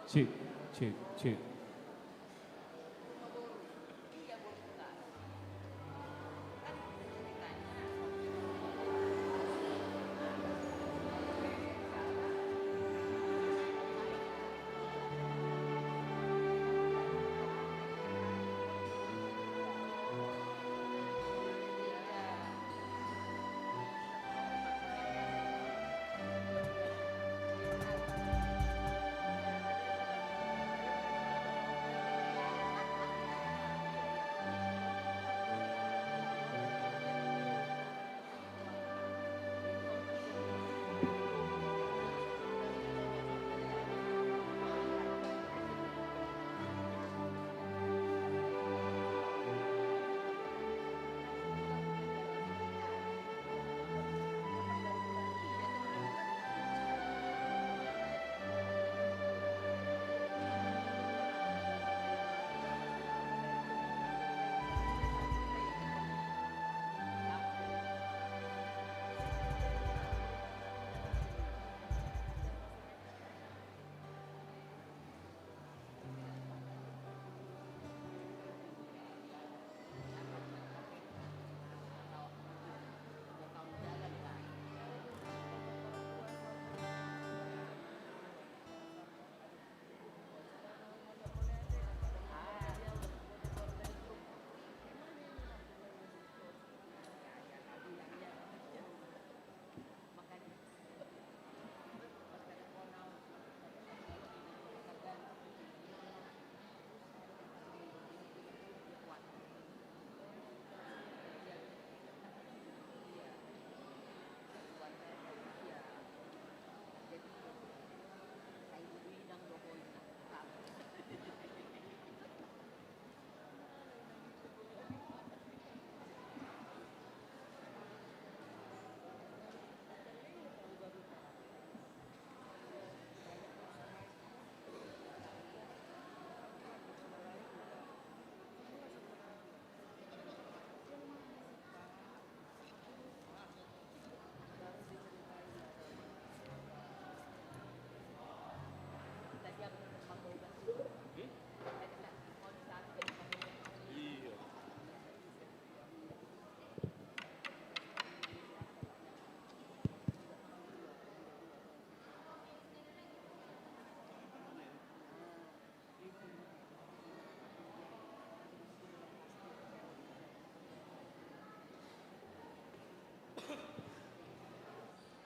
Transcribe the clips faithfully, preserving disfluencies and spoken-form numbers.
Cek, cek, cek.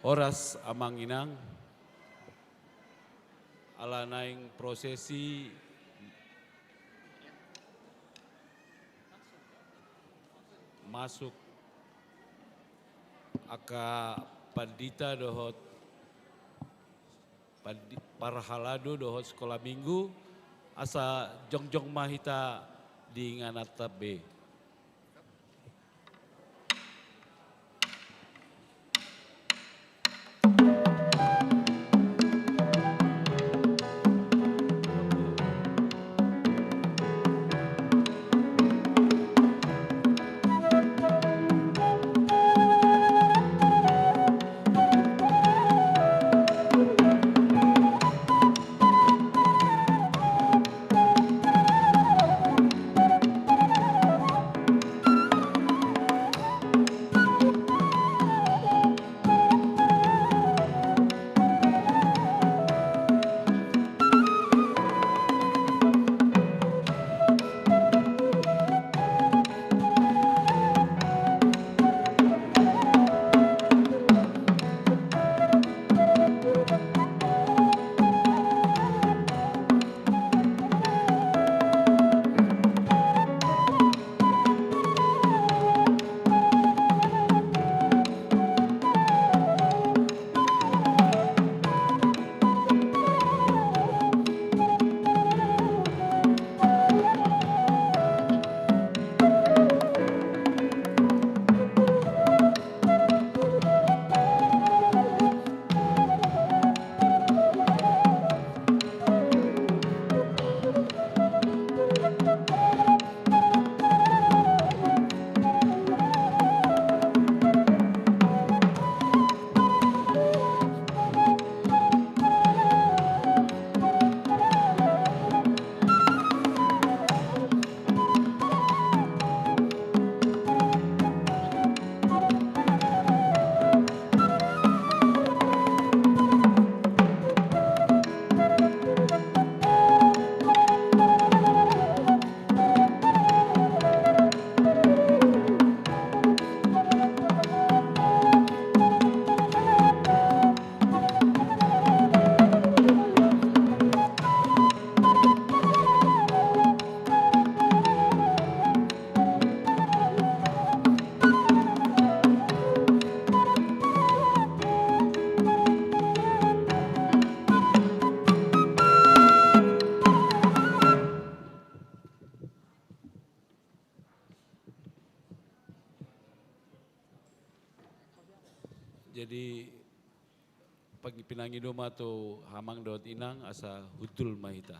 Horas amang inang, ala naeng prosesi masuk angka pandita dohot pandi-, parhalado dohot sekolah minggu, asa jongjong ma hita di ingananta be. Jadi, pang-, pinangido ma tu amang dohot inang asa hundul ma hita.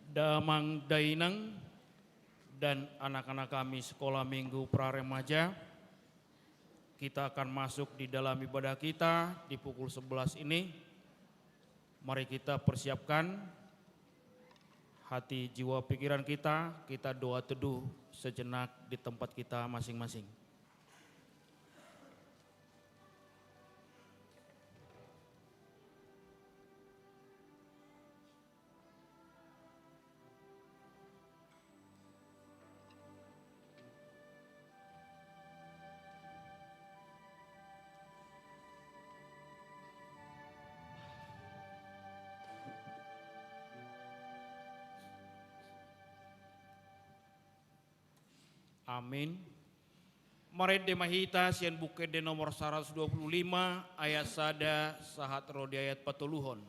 Damang dainang dan anak-anak kami Sekolah Minggu Pra Remaja, kita akan masuk di dalam ibadah kita di pukul sebelas ini. Mari kita persiapkan hati, jiwa, pikiran kita, kita doa teduh sejenak di tempat kita masing-masing. Amin. Marende ma hita sian Buku Ende nomor saratus dua pulu lima, ayat sada sahat ro di ayat patoluhon.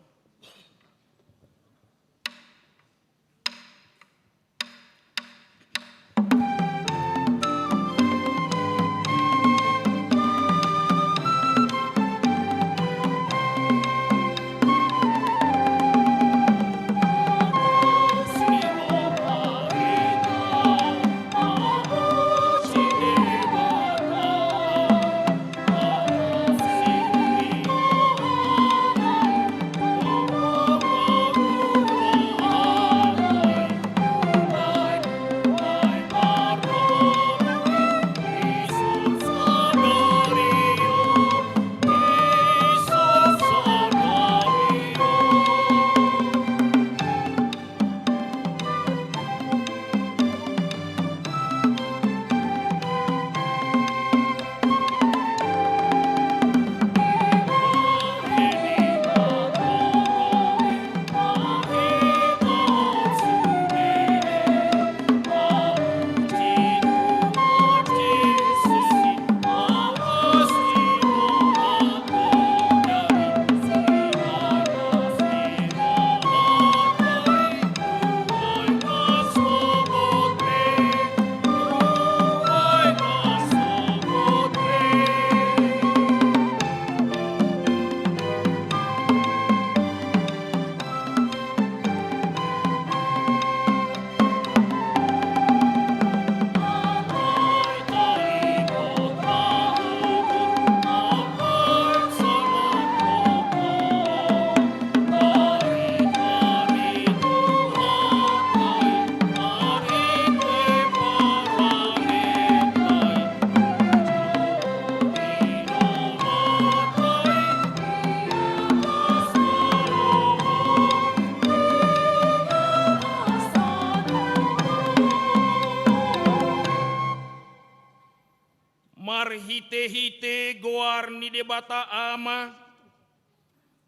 Marhitehite goar ni Debata Ama,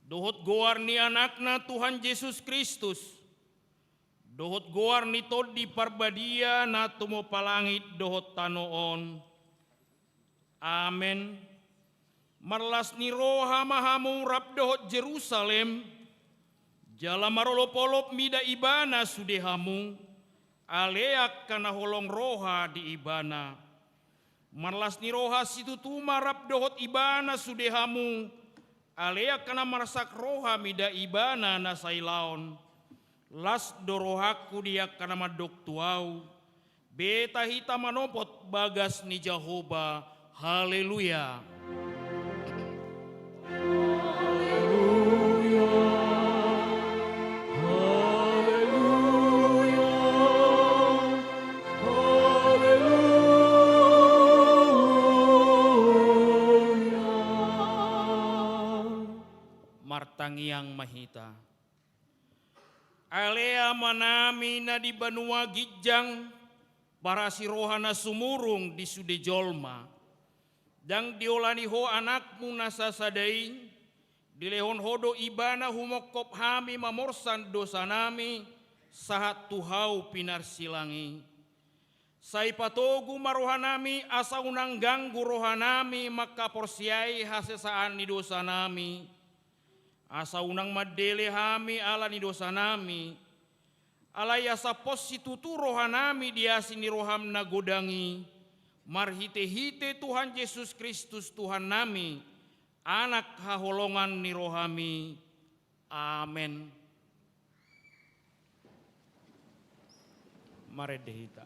dohot goar ni Anakna Tuhan Jesus Kristus, dohot goar ni Tondi Parbadia na tumompa langit dohot tano on. Amen. Marlas ni roha ma hamu rap dohot Jerusalem, jala marolopolop mida ibana sude hamu, ale angka na holong roha di ibana. Marlas ni roha situtu ma rap dohot ibana sude hamu, ale angka na marsak roha mida ibana na sailaon. Las do rohangku di angka na mandok tu ahu. Beta hita manopot bagas ni Jahowa. Haleluya. Haleluya. Haleluya. Haleluya. Martangiang ma hita. Ale Amanami na di banua ginjang, parasi roha na sumurung di sude jolma. Ndang diolani Ho Anakmu na sasada i, dilehon Ho do Ibana humongkop hami mamorsan dosanami, sahat tu hau pinarsilang i. Sai patogu ma rohanami asa unang ganggu rohanami mangkaporseai hasesaan ni dosanami. Asa unang mandele hami ala ni dosanami. Alai asa pos situtu rohanami di asi ni roham na godang i, marhitehite Tuhan Jesus Kristus Tuhannami, Anak haholongan ni rohami. Amen. Marende hita.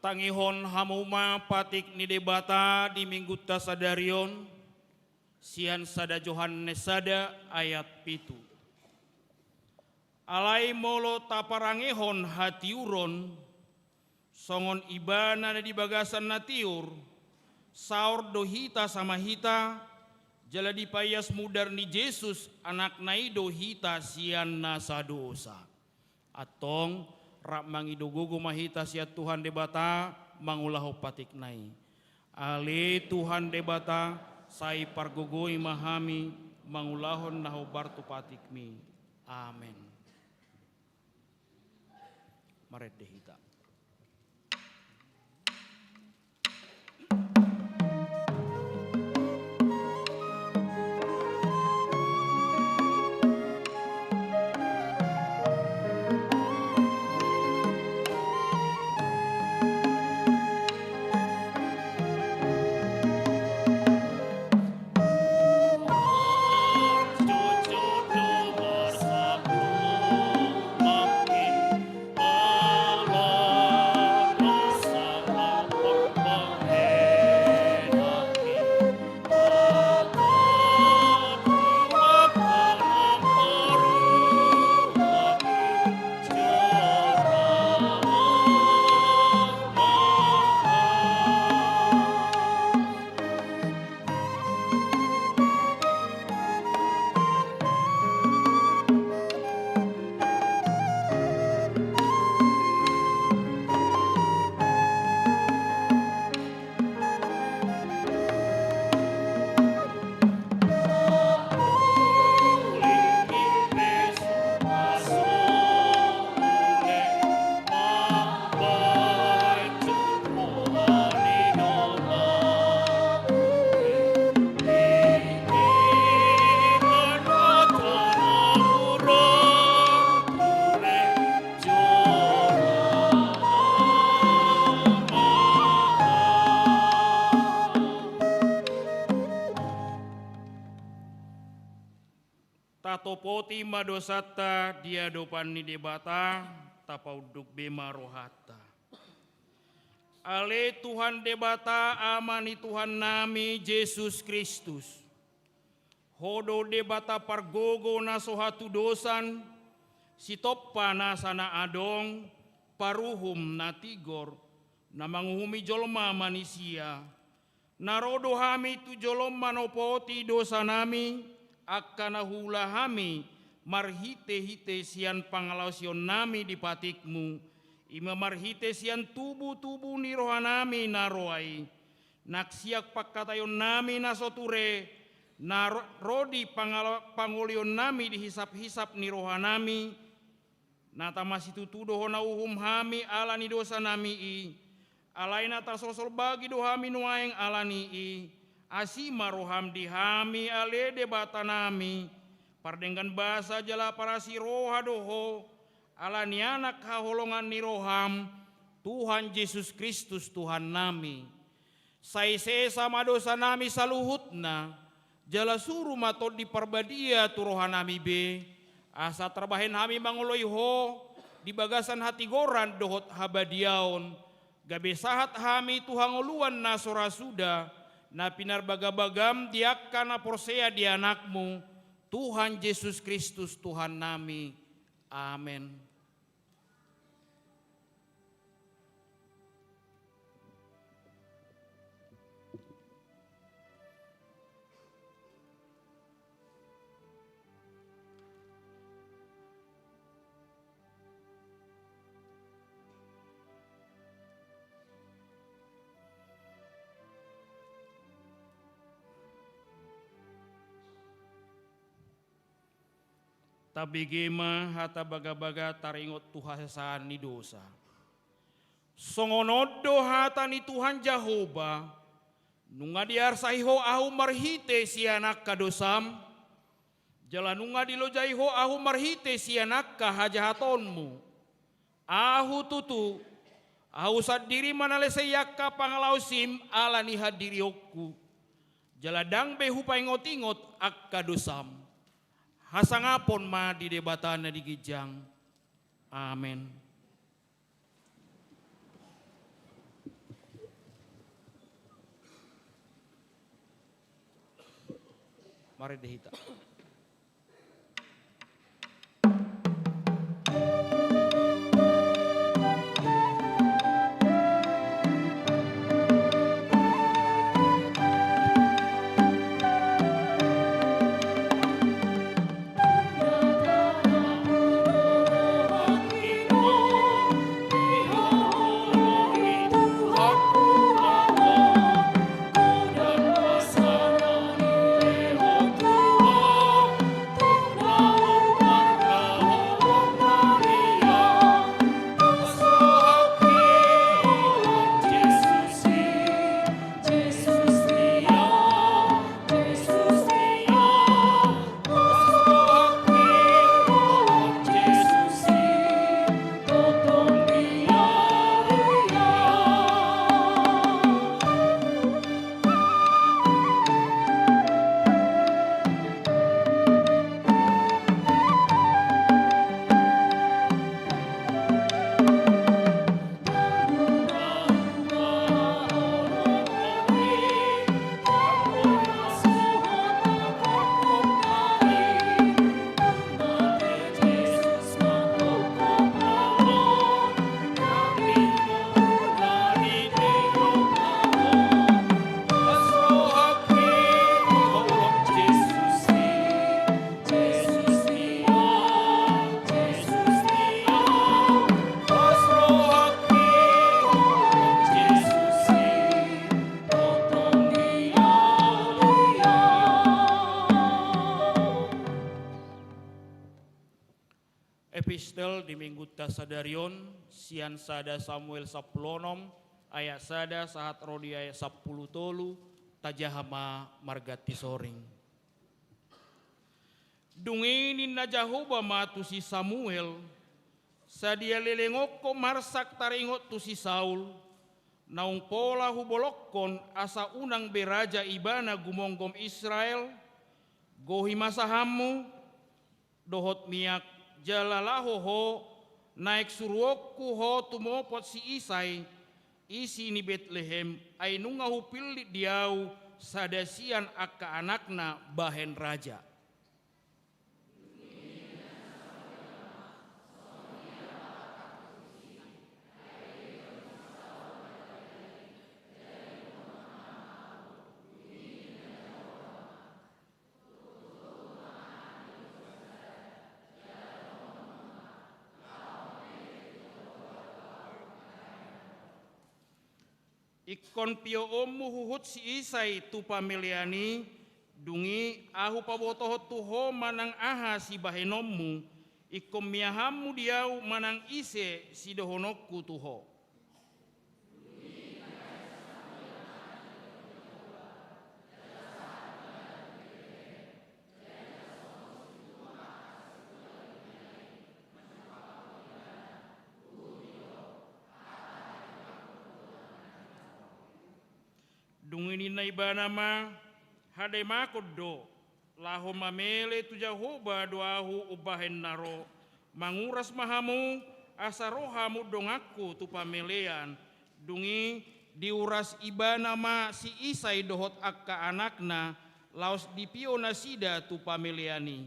Tangihon hamu ma patik ni Debata di minggunta sadari on, sian sada Johannes sada ayat pitu. Alai molo taparangehon hatiuron, songon Ibana na di bagasan na tiur, saor do hita sama hita, jala dipaias mudar ni Jesus, Anakna i do hita sian nasa dosa. Antong, rap mangido gogo ma hita sian Tuhan Debata, mangulahon patikna i. Ale Tuhan Debata, sai pargogoi ma hami, mangulahon na hombar tu patikmi. Amen. Marende hita. Tatopoti ma dosanta di adopan ni Debata, tapaunduk be ma rohanta. Ale Tuhan Debata, Ama ni Tuhannami Jesus Kristus, Ho do Debata pargogo na so hatudosan, sitompa nasa na adong, paruhum na tigor, na manguhumi jolma manisia. Na ro do hami tu jolom manopoti dosanami, angka na huula hami marhitehite sian pangalaosionnami di patikmu, i ma marhite sian tubutubu ni rohanami na roa i. Nang sian pangkataionnami na so ture, na ro, ro di pangala, pangolionnami di hisaphisap ni rohanami, na tamasitutu do hona uhum hami ala ni dosanami i, alai na tasolsol bagi do hami nuaeng ala ni i, asi ma roham di hami ale Debatanami, pardenggan basa jala parasi roha do ho, ala ni Anak haholongan ni roham, Tuhan Jesus Kristus Tuhannami. Sai sesa ma dosanami saluhutna, jala suru ma Tondi Parbadia tu rohanami be, asa tarbahen hami mangoloi ho di bagasan hatigoran dohot habadiaon, gabe sahat hami tu hangoluan na so ra suda, na pinarbagabagam di angka na porsea di Anakmu, Tuhan Jesus Kristus Tuhannami. Amen. Tabege ma hata bagabaga taringot tu hasesaan ni dosa. Songon on do hata ni Tuhan Jahowa: Nunga diarsahi ho Ahu marhite sian angka dosam, jala nunga dilojai ho Ahu marhite sian angka hajahatonmu. Ahu tutu, Ahu sandiri manalesei angka pangalaosim ala ni hadirionku, jala ndang be Hupaingotingot angka dosam. Hasangapon ma di Debata na di ginjang. Amen. Marende hita. Epistel di Minggunta sadari on, sian sada Samuel sampulu onom, ayat sada sahat ro di ayat sampulu tolu, tajaha ma marganti soring. Dung i ninna Jahowa ma tu si Samuel: Sadia leleng on ho marsak taringot tu si Saul, naung pola hubolongkon asa unang be raja ibana gumomgom Israel? Gohi ma sahammu dohot miak, jala laho ho, naeng suruonku ho tumopot si Isai, isi ni Betlehem, ai nunga hupillit di ahu sada sian angka anakna bahen raja. Ingkon pioonmu huhut si Isai tu pamelean i, dung i ahu pabotohon tu ho manang aha sibahenonmu, ingkon miahanmu di ahu manang ise sidohononku tu ho. Dung i ninna ibana ma: Hademakon do, laho mamele tu Jahowa do ahu umbahen na ro. Manguras ma hamu, asa ro hamu donganku tu pamelean. Dung i diuras ibana ma si Isai dohot angka anakna, laos dipio nasida tu pamelean i.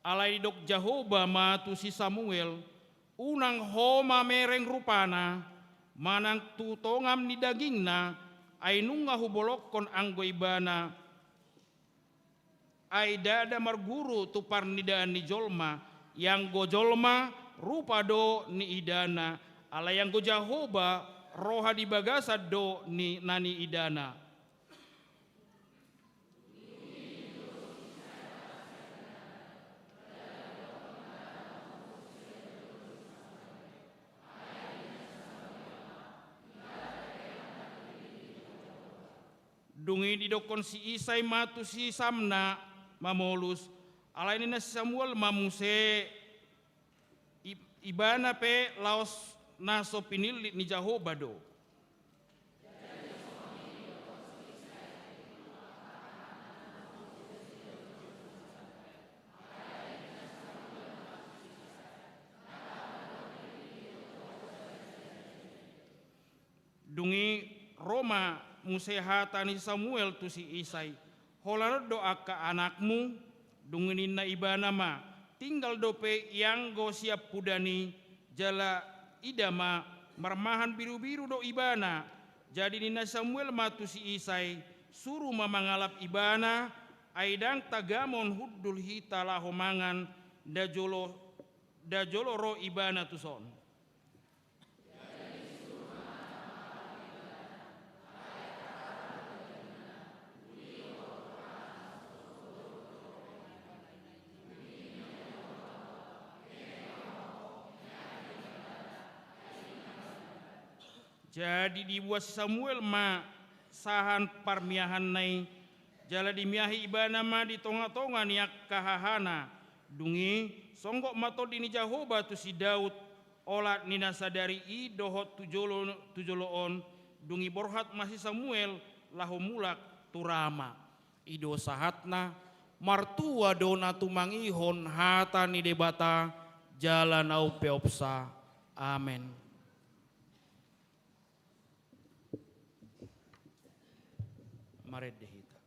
Alai didok Jahowa ma tu si Samuel: Unang ho mamereng rupana, manang tu tongam ni dagingna, ai nunga hubolongkon anggo ibana, ai ndada marguru tu parnidaan ni jolma, ianggo jolma rupa do niidana, Alai anggo Jahowa, roha di bagasan do ni na niidana. Dung i didokkon si Isai ma tu si Samna mamolus, alai ninna si Samuel ma muse, i-, ibana pe laos na so pinillit ni Jahowa do. Dung i ro ma muse hata ni Samuel tu si Isai, holan on do angka anakmu? Dung i ninna ibana ma, tinggal dope ianggo siampudan i, jala ida ma, marmahan birubiru do ibana. Jadi ninna Samuel ma tu si Isai, suru ma mangalap ibana, ai ndang tagamon hundul hita laho mangan, nda jolo, nda jolo ro ibana tuson. Jadi dibuat si Samuel ma sahan parmiahanna i, jala dimiahi ibana ma di tongatonga ni angka hahana. Dung i songgop ma tondi ni Jahowa tu si Daud, olat ni na sadari i dohot tu jolo, tu jolo on. Dung i borhat ma si Samuel laho mulak tu Rama. I do sahatna. Martua do na tumangihon hata ni Debata jala na umpeopsa. Amen. Marende hita.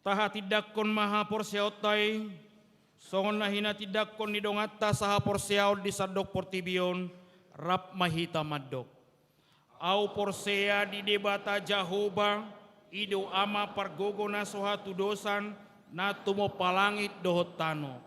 Tahatindangkon ma haporseaonta i, songon na hinatindangkon ni donganta sahaporseaon di sandok portibi on, rap ma hita mandok. Ahu porsea di Debata Jahowa, i do Ama pargogo na so hatudosan, na tumompa langit dohot tano.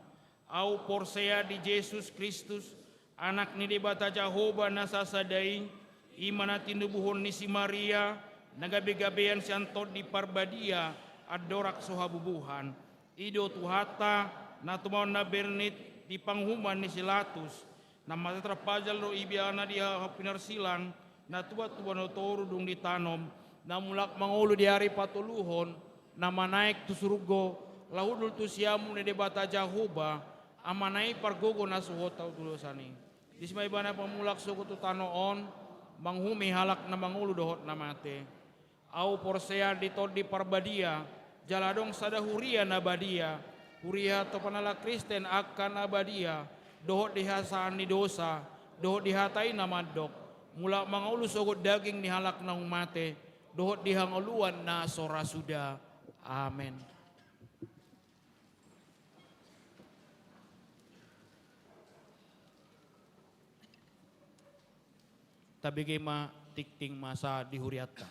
Ahu porsea di Jesus Kristus, Anak ni Debata Jahowa na sasada i, i ma na tinubuhon ni si Maria, na gabegabean sian Tondi Parbadia, andorang so habubuhan. I do Tuhanta, na tumaon na bernit di panguhuman ni si Latus, na mate tarpajal do Ibana di ha-, pinarsilang, na tubuan-tubuan do toru dung ditanom, na mulak mangolu di ari patoluhon, na manaek tu surgo, laho hundul tu siamun ni Debata Jahowa, Amana i pargogo na so hot hatudosan i. Disi ma Ibana pamulak sogot tu tano on, manguhumi halak na mangolu dohot na mate. Ahu porsea di Tondi Parbadia, jala adong sada huria na badia, huria topanala Kristen angka na badia, dohot di hasesaan ni dosa, dohot di hata i na mandok, mulak mangolu sogot daging ni halak naung mate, dohot di hangoluan na so ra suda. Amen. Tabege ma tingting masa di hurianta.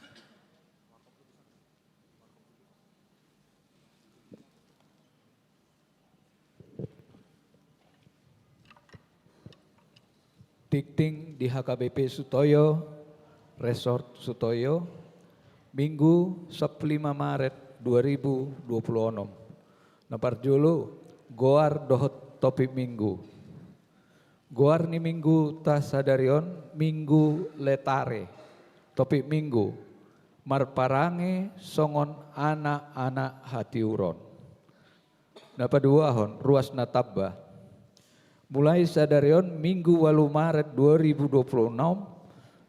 Tingting di H K B P Sutoyo, Resort Sutoyo, Minggu sampulu lima Maret dua ribu dua puluh onom. Na parjolo, goar dohot topik Minggu. Goar ni Minggu ta sadari on Minggu Letare. Topik Minggu, marparange songon anak-anak hatiuron. Na paduahon, ruas na tamba. Mulai sadari on Minggu ualu Maret dua ribu dua puluh onom,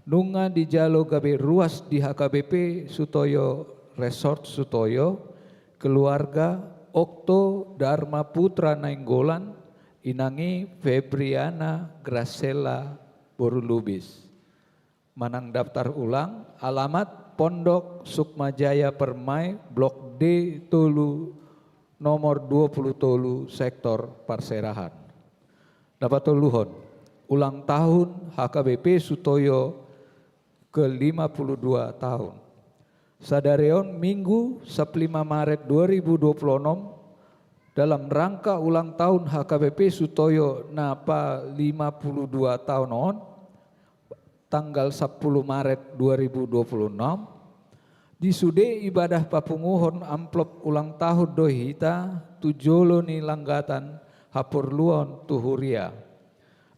nunga dijalo gabe ruas di H K B P Sutoyo, Resort Sutoyo, keluarga Okto Dharma Putra Nainggolan, inang i Febriana Gracella boru Lubis. Manang daftar ulang, alamat Pondok Sukma Jaya Permai, Blok D tolu, nomor dua puluh tolu, sektor Parserahan. Na patoluhon, ulang tahun H K B P Sutoyo ke lima puluh dua tahun. Sadari on Minggu sampulu lima Maret dua ribu dua puluh onom, dalam rangka ulang tahun H K B P Sutoyo na pa lima puluh dua tahun on, tanggal sampulu Maret dua ribu dua puluh onom, di sude ibadah papunguhon amplop ulang tahun do hita tu jolo ni langgatan haporluon tu huria.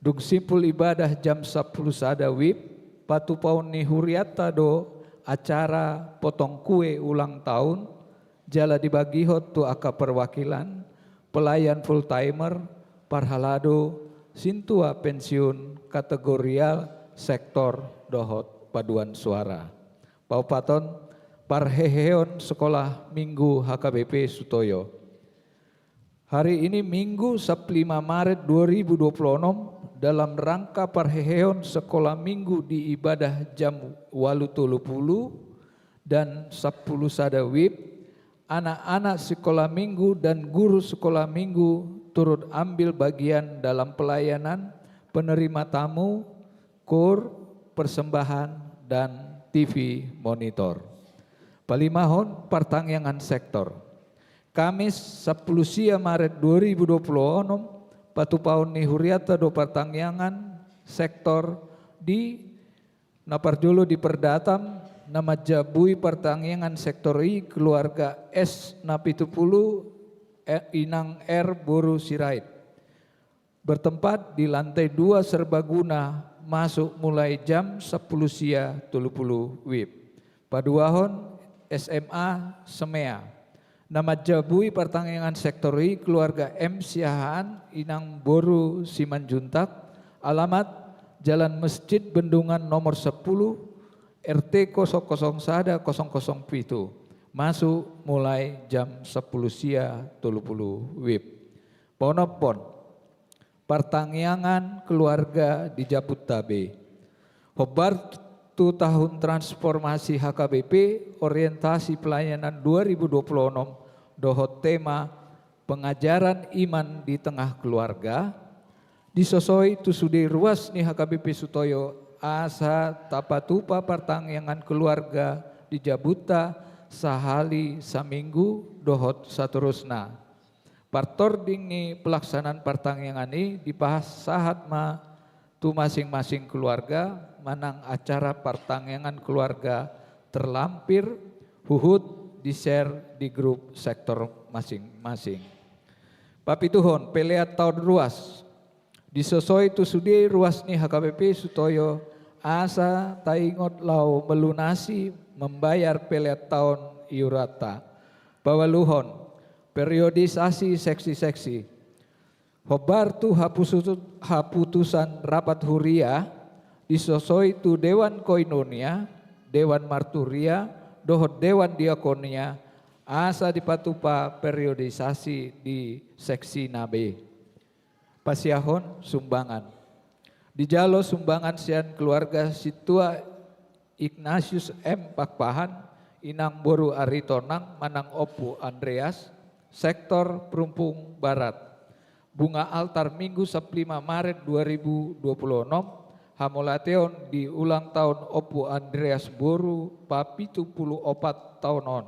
Dung simpul ibadah jam sampulu sada wib, patupaon ni hurianta do acara potong kue ulang tahun, jala dibagihon tu angka perwakilan, pelayan full timer, parhalado, sintua pensiun, kategorial, sektor, dohot paduan suara. Paopathon, parheheon sekolah minggu H K B P Sutoyo. Hari ini Minggu sampulu lima Maret dua ribu dua puluh onom, dalam rangka parheheon sekolah minggu di ibadah jam ualu tolu pulu dan sampulu sada wib, anak-anak sekolah minggu dan guru sekolah minggu turut ambil bagian dalam pelayanan penerima tamu, koor, persembahan, dan T V monitor. Palimahon, partangiangan sektor. Kamis sampulu sia Maret dua ribu dua puluh onom, patupaon ni hurianta do partangiangan sektor di na parjolo di Perdatam, na manjabui partangiangan sektor i keluarga S na pitu pulu, eh, inang R boru Sirait. Bertempat di lantai dua serbaguna, masuk mulai jam sampulu sia tolu pulu wib. Paduahon, S M A Semea. Na manjabui partangiangan sektor i keluarga M Siahaan, inang boru Simanjuntak, alamat Jalan Masjid Bendungan nomor sampulu, R T kosong kosong sada kosong kosong pitu. Masuk mulai jam sampulu sia tolu pulu wib. Paonomhon, partangiangan keluarga di jabuta be. Hombar tu tahun transformasi H K B P, orientasi pelayanan dua ribu dua puluh onom, dohot tema pengajaran iman di tengah keluarga, disosoi tu sude ruas ni H K B P Sutoyo, asa tapatupa partangiangan keluarga di jabuta sahali saminggu dohot saterusna. Partording ni pelaksanaan partangiangan i dipasahat ma tu masing-masing keluarga, manang acara partangiangan keluarga terlampir, huhut di-share di grup sektor masing-masing. Papituhon, pelean taon ruas. Disosoi tu sude ruas ni H K B P Sutoyo, asa taingot laho melunasi membayar pelean taon iuranta. Paualuhon, periodisasi seksi-seksi. Hombar tu hapusu-, haputusan rapat huria, disosoi tu Dewan Koinonia, Dewan Marturia, dohot Dewan Diakonia, asa dipatupa periodisasi di seksina be. Pasiahon sumbangan. Dijalo sumbangan sian keluarga sintua Ignatius M Pakpahan, inang boru Aritonang manang Ompu Andreas, sektor Perumpung Barat. Bunga altar Minggu sampulu lima Maret dua ribu dua puluh enam, hamauliateon di ulang taon Ompu Andreas boru papitu pulu opat taon on.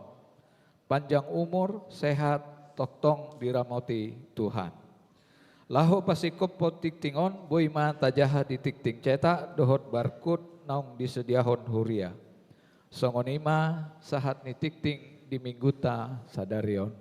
Panjang umur, sehat, tongtong diramoti Tuhan. Laho pasingkophon tingting on, boi ma tajaha di tingting cetak dohot barcode naung disediahon huria. Songon i ma sahat ni tingting di Minggunta sadari on.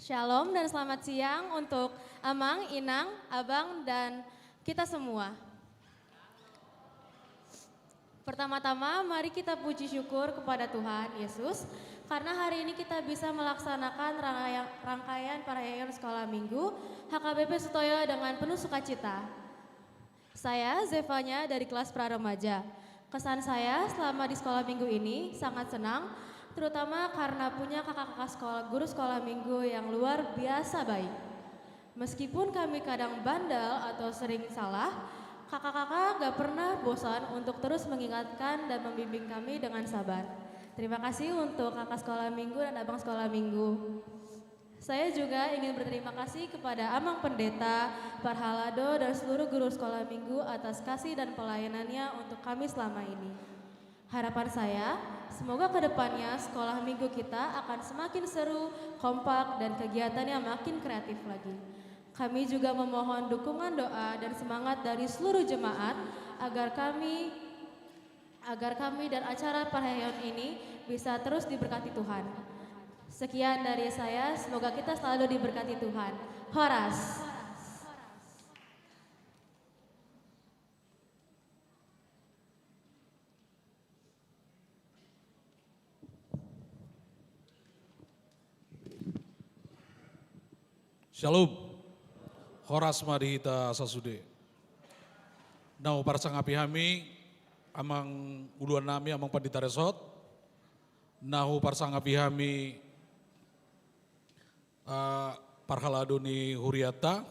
Shalom dan selamat siang untuk Amang, Inang, Abang, dan kita semua. Pertama-tama, mari kita puji syukur kepada Tuhan Yesus, karena hari ini kita bisa melaksanakan rangkaian, rangkaian parahayaan Sekolah Minggu H K B P Sutoyo dengan penuh sukacita. Saya Zevanya dari kelas pra remaja. Kesan saya selama di sekolah minggu ini sangat senang, terutama karena punya kakak-kakak sekolah, guru sekolah minggu yang luar biasa baik. Meskipun kami kadang bandel atau sering salah, kakak-kakak gak pernah bosan untuk terus mengingatkan dan membimbing kami dengan sabar. Terima kasih untuk kakak sekolah minggu dan abang sekolah minggu. Saya juga ingin berterima kasih kepada Amang Pendeta, Parhalado, dan seluruh guru sekolah minggu atas kasih dan pelayanannya untuk kami selama ini. Harapan saya, semoga ke depannya sekolah minggu kita akan semakin seru, kompak, dan kegiatannya makin kreatif lagi. Kami juga memohon dukungan doa dan semangat dari seluruh jemaat agar kami agar kami dan acara parahayaan ini bisa terus diberkati Tuhan. Sekian dari saya, semoga kita selalu diberkati Tuhan. Horas. Shalom. Horas ma di hita sasude. Na huparsangapi hami, amang uluan nami, amang pandita resort. Na huparsangapi hami, eh, parhalado ni hurianta.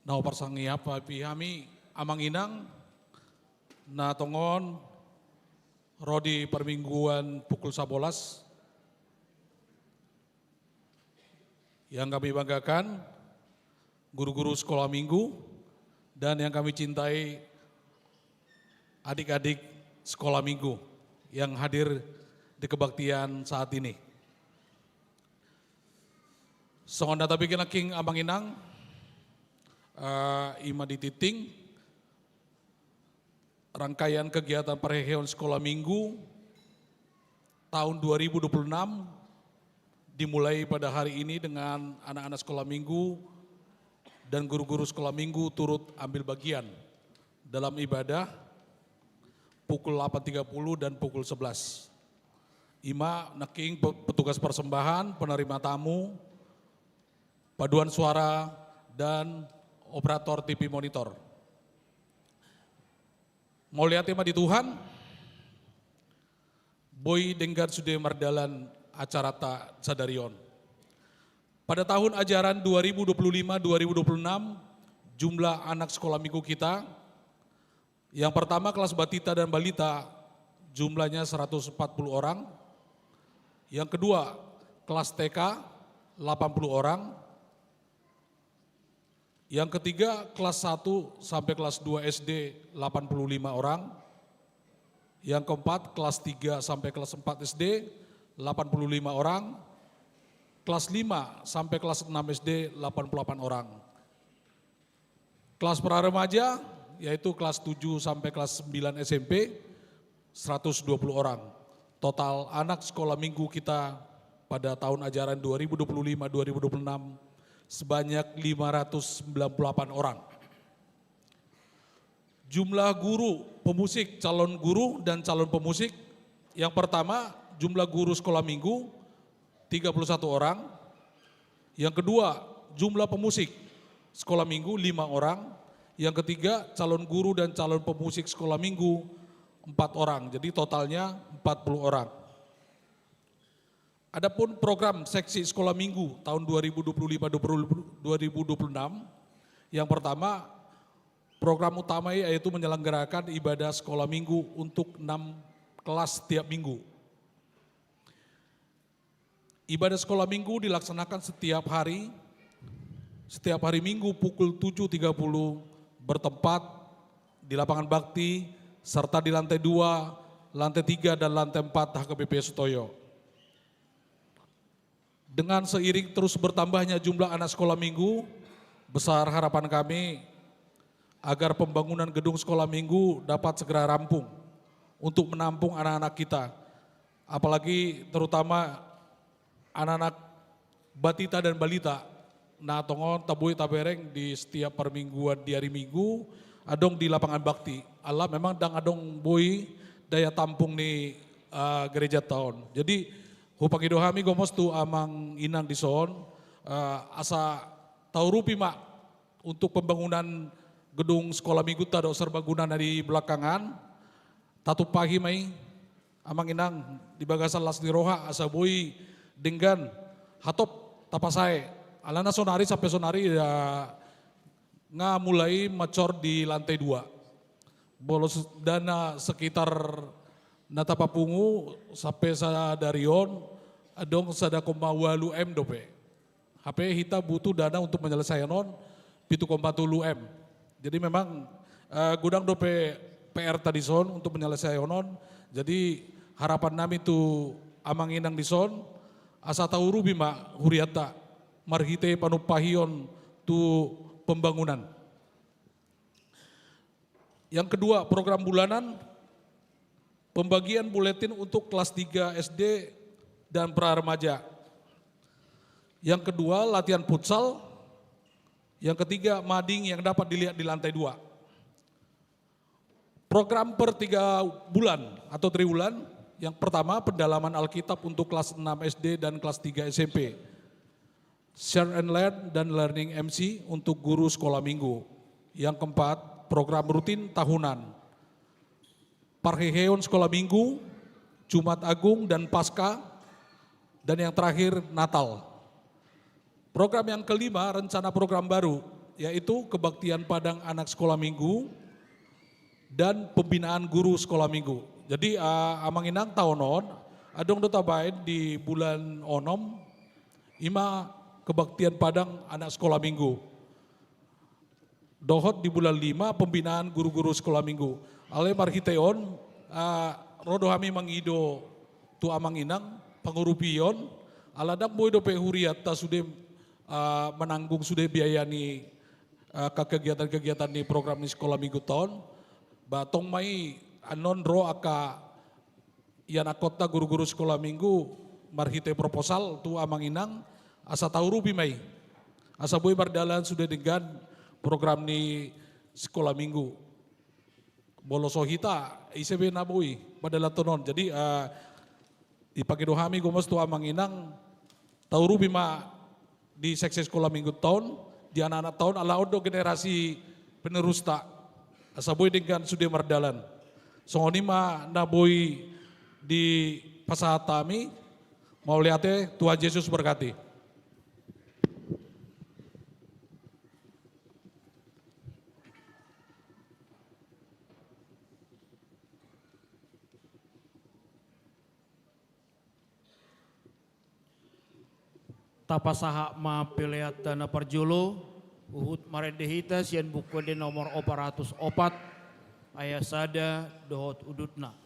Na huparsangapi hami, amang inang, na tongon ro di parmingguan pukul sabolas. Yang kami banggakan, guru-guru sekolah minggu, dan yang kami cintai, adik-adik sekolah minggu yang hadir di kebaktian saat ini. Songon na tabi nangkin amang inang, eh, ima di tingting, rangkaian kegiatan parheheon sekolah minggu tahun dua ribu dua puluh enam dimulai pada hari ini dengan anak-anak sekolah minggu dan guru-guru sekolah minggu turut ambil bagian dalam ibadah pukul delapan tiga puluh dan pukul sebelas. Ima nangkin pe-, petugas persembahan, penerima tamu, paduan suara, dan operator T V monitor. Mauliate ma di Tuhan, boi denggan sude mardalan acaranta sadari on. Pada tahun ajaran dua ribu dua puluh lima dua ribu dua puluh enam, jumlah anak sekolah minggu kita, yang pertama kelas batita dan balita, jumlahnya seratus empat puluh orang. Yang kedua, kelas T K, delapan puluh orang. Yang ketiga, kelas satu sampai kelas dua S D, delapan puluh lima orang. Yang keempat, kelas tiga sampai kelas empat S D, delapan puluh lima orang. Kelas lima sampai kelas enam S D, delapan puluh delapan orang. Kelas pra remaja, yaitu kelas tujuh sampai kelas sembilan S M P, seratus dua puluh orang. Total anak sekolah minggu kita pada tahun ajaran dua ribu dua puluh lima dua ribu dua puluh enam sebanyak lima ratus sembilan puluh delapan orang. Jumlah guru pemusik, calon guru dan calon pemusik, yang pertama, jumlah guru sekolah minggu, tiga puluh satu orang. Yang kedua, jumlah pemusik sekolah minggu, lima orang. Yang ketiga, calon guru dan calon pemusik sekolah minggu, empat orang. Jadi, totalnya empat puluh orang. Adapun program seksi sekolah minggu tahun dua ribu dua puluh lima dua ribu dua puluh enam, yang pertama, program utama yaitu menyelenggarakan ibadah sekolah minggu untuk enam kelas setiap minggu. Ibadah sekolah minggu dilaksanakan setiap hari, setiap hari Minggu pukul tujuh tiga puluh, bertempat di lapangan bakti, serta di lantai dua, lantai tiga, dan lantai empat H K B P Sutoyo. Dengan seiring terus bertambahnya jumlah anak sekolah minggu, besar harapan kami agar pembangunan gedung sekolah minggu dapat segera rampung untuk menampung anak-anak kita. Apalagi terutama anak-anak Batita dan Balita na tongon taboi tabereng di setiap parmingguan di hari Minggu, adong di lapangan bakti. Ala memang ndang adong boi daya tampung ni, eh, gerejanta on. Jadi hupangido hami gomos tu amang inang dison, eh, asa taurupi ma untuk pembangunan gedung sekolah mingguta dohot serbaguna na di belakangan. Tatumpahi ma i, amang inang, di bagasan las ni roha asa boi denggan hatop tapasae. Alana sonari sampe sonari, ya, nga mulai mancor di lantai dua. Bolos dana sekitar na tapapungu sampe sadari on adong sada koma ualu M dope. Hape hita butuh dana untuk menyelesaikan on pitu koma tolu M. Jadi memang, eh, godang dope P R ta dison untuk menyelesaikan on. Jadi harapan nami tu amang inang dison, asa taurupi ma hurianta marhite panumpahion tu pembangunan. Yang kedua, program bulanan, pembagian buletin untuk kelas tiga S D dan pra remaja. Yang kedua, latihan futsal. Yang ketiga, mading yang dapat dilihat di lantai dua. Program per tiga bulan atau triwulan. Yang pertama, pendalaman Alkitab untuk kelas enam S D dan kelas tiga S M P. Share and Learn dan Learning M C untuk guru sekolah minggu. Yang keempat, program rutin tahunan. Parheheon sekolah minggu, Jumat Agung dan Paskah, dan yang terakhir Natal. Program yang kelima, rencana program baru, yaitu kebaktian Padang anak sekolah minggu dan pembinaan guru sekolah minggu. Jadi, ah, amang inang, taon on adong do tabaen di bulan onom, ima kebaktian Padang anak sekolah minggu. Dohot di bulan lima, pembinaan guru-guru sekolah minggu. Alai marhite on, ah, ro do hami mangido tu amang inang pangurupion, ala ndang boi dope hurianta sude, ah, menanggung sude biaya ni, ah, kegiatan-kegiatan ni program ni sekolah minggu ta on. Ba tong ma i annon ro angka ianakhonta guru-guru sekolah minggu marhite proposal tu amang inang, asa taurupi ma i. Asa boi mardalan sude denggan program ni sekolah minggu. Molo so hita, ise be na boi mandalanhon on. Jadi, eh, dipangido hami gomos tu amang inang, taurupi ma di seksi sekolah minggu ta on, di anak-anak ta on, ala on do generasi penerusta. Asa boi denggan sude mardalan. Songon i ma na boi dipasahat hami, mauliate, Tuhan Yesus berkati. Tapasahat ma peleanta na parjolo, huhut marende hita sian Buku Ende nomor opat ratus opat, ayat sada dohot udutna.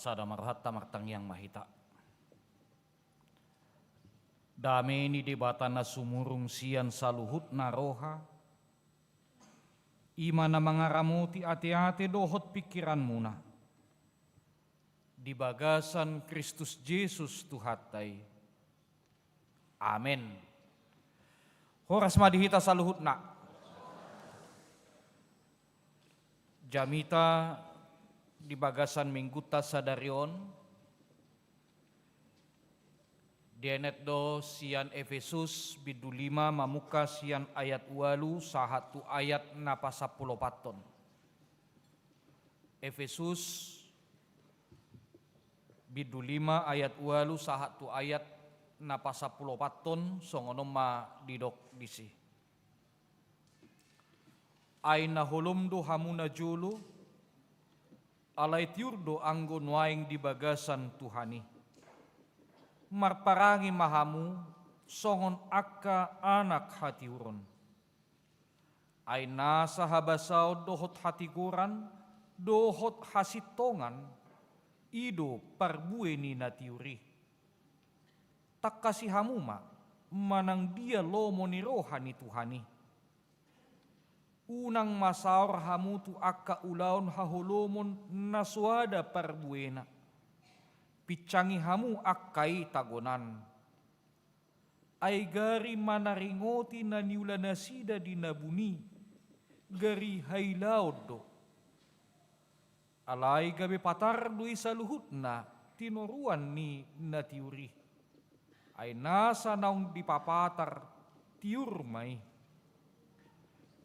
Sada ma rohanta, martangiang ma hita. Dame ni Debata na sumurung sian saluhutna roha, i ma na mangaramoti ateate dohot pingkiranmuna di bagasan Kristus Jesus Tuhanta i. Amen. Horas ma di hita saluhutna. Jamita di bagasan Minggunta sadari on, dienet do sian Efesus bindu lima, mamungka sian ayat ualu sahat tu ayat na pasampuluopathon. Efesus bindu lima ayat ualu sahat tu ayat na pasampuluopathon, songon on ma didok disi. Ai na holom do hamu najolo, alai tiur do anggo nuaeng di bagasan Tuhan i. Marparange ma hamu songon angka anak hatiuron. Ai nasa habasaon dohot hatigoran, dohot hasintongan, i do parbue ni na tiur i. Tangkasi hamu ma, manang dia lomo ni roha ni Tuhan i. Unang ma saor hamu tu angka ulaon haholomon na so ada parbuena. Pincangi hamu angka i tagonan. Ai gari manaringoti na niula nasida di na buni, gari hailaon do. Alai gabe patar do i saluhutna tinoruan ni na tiur i. Ai nasa naung dipapatar, tiur ma i.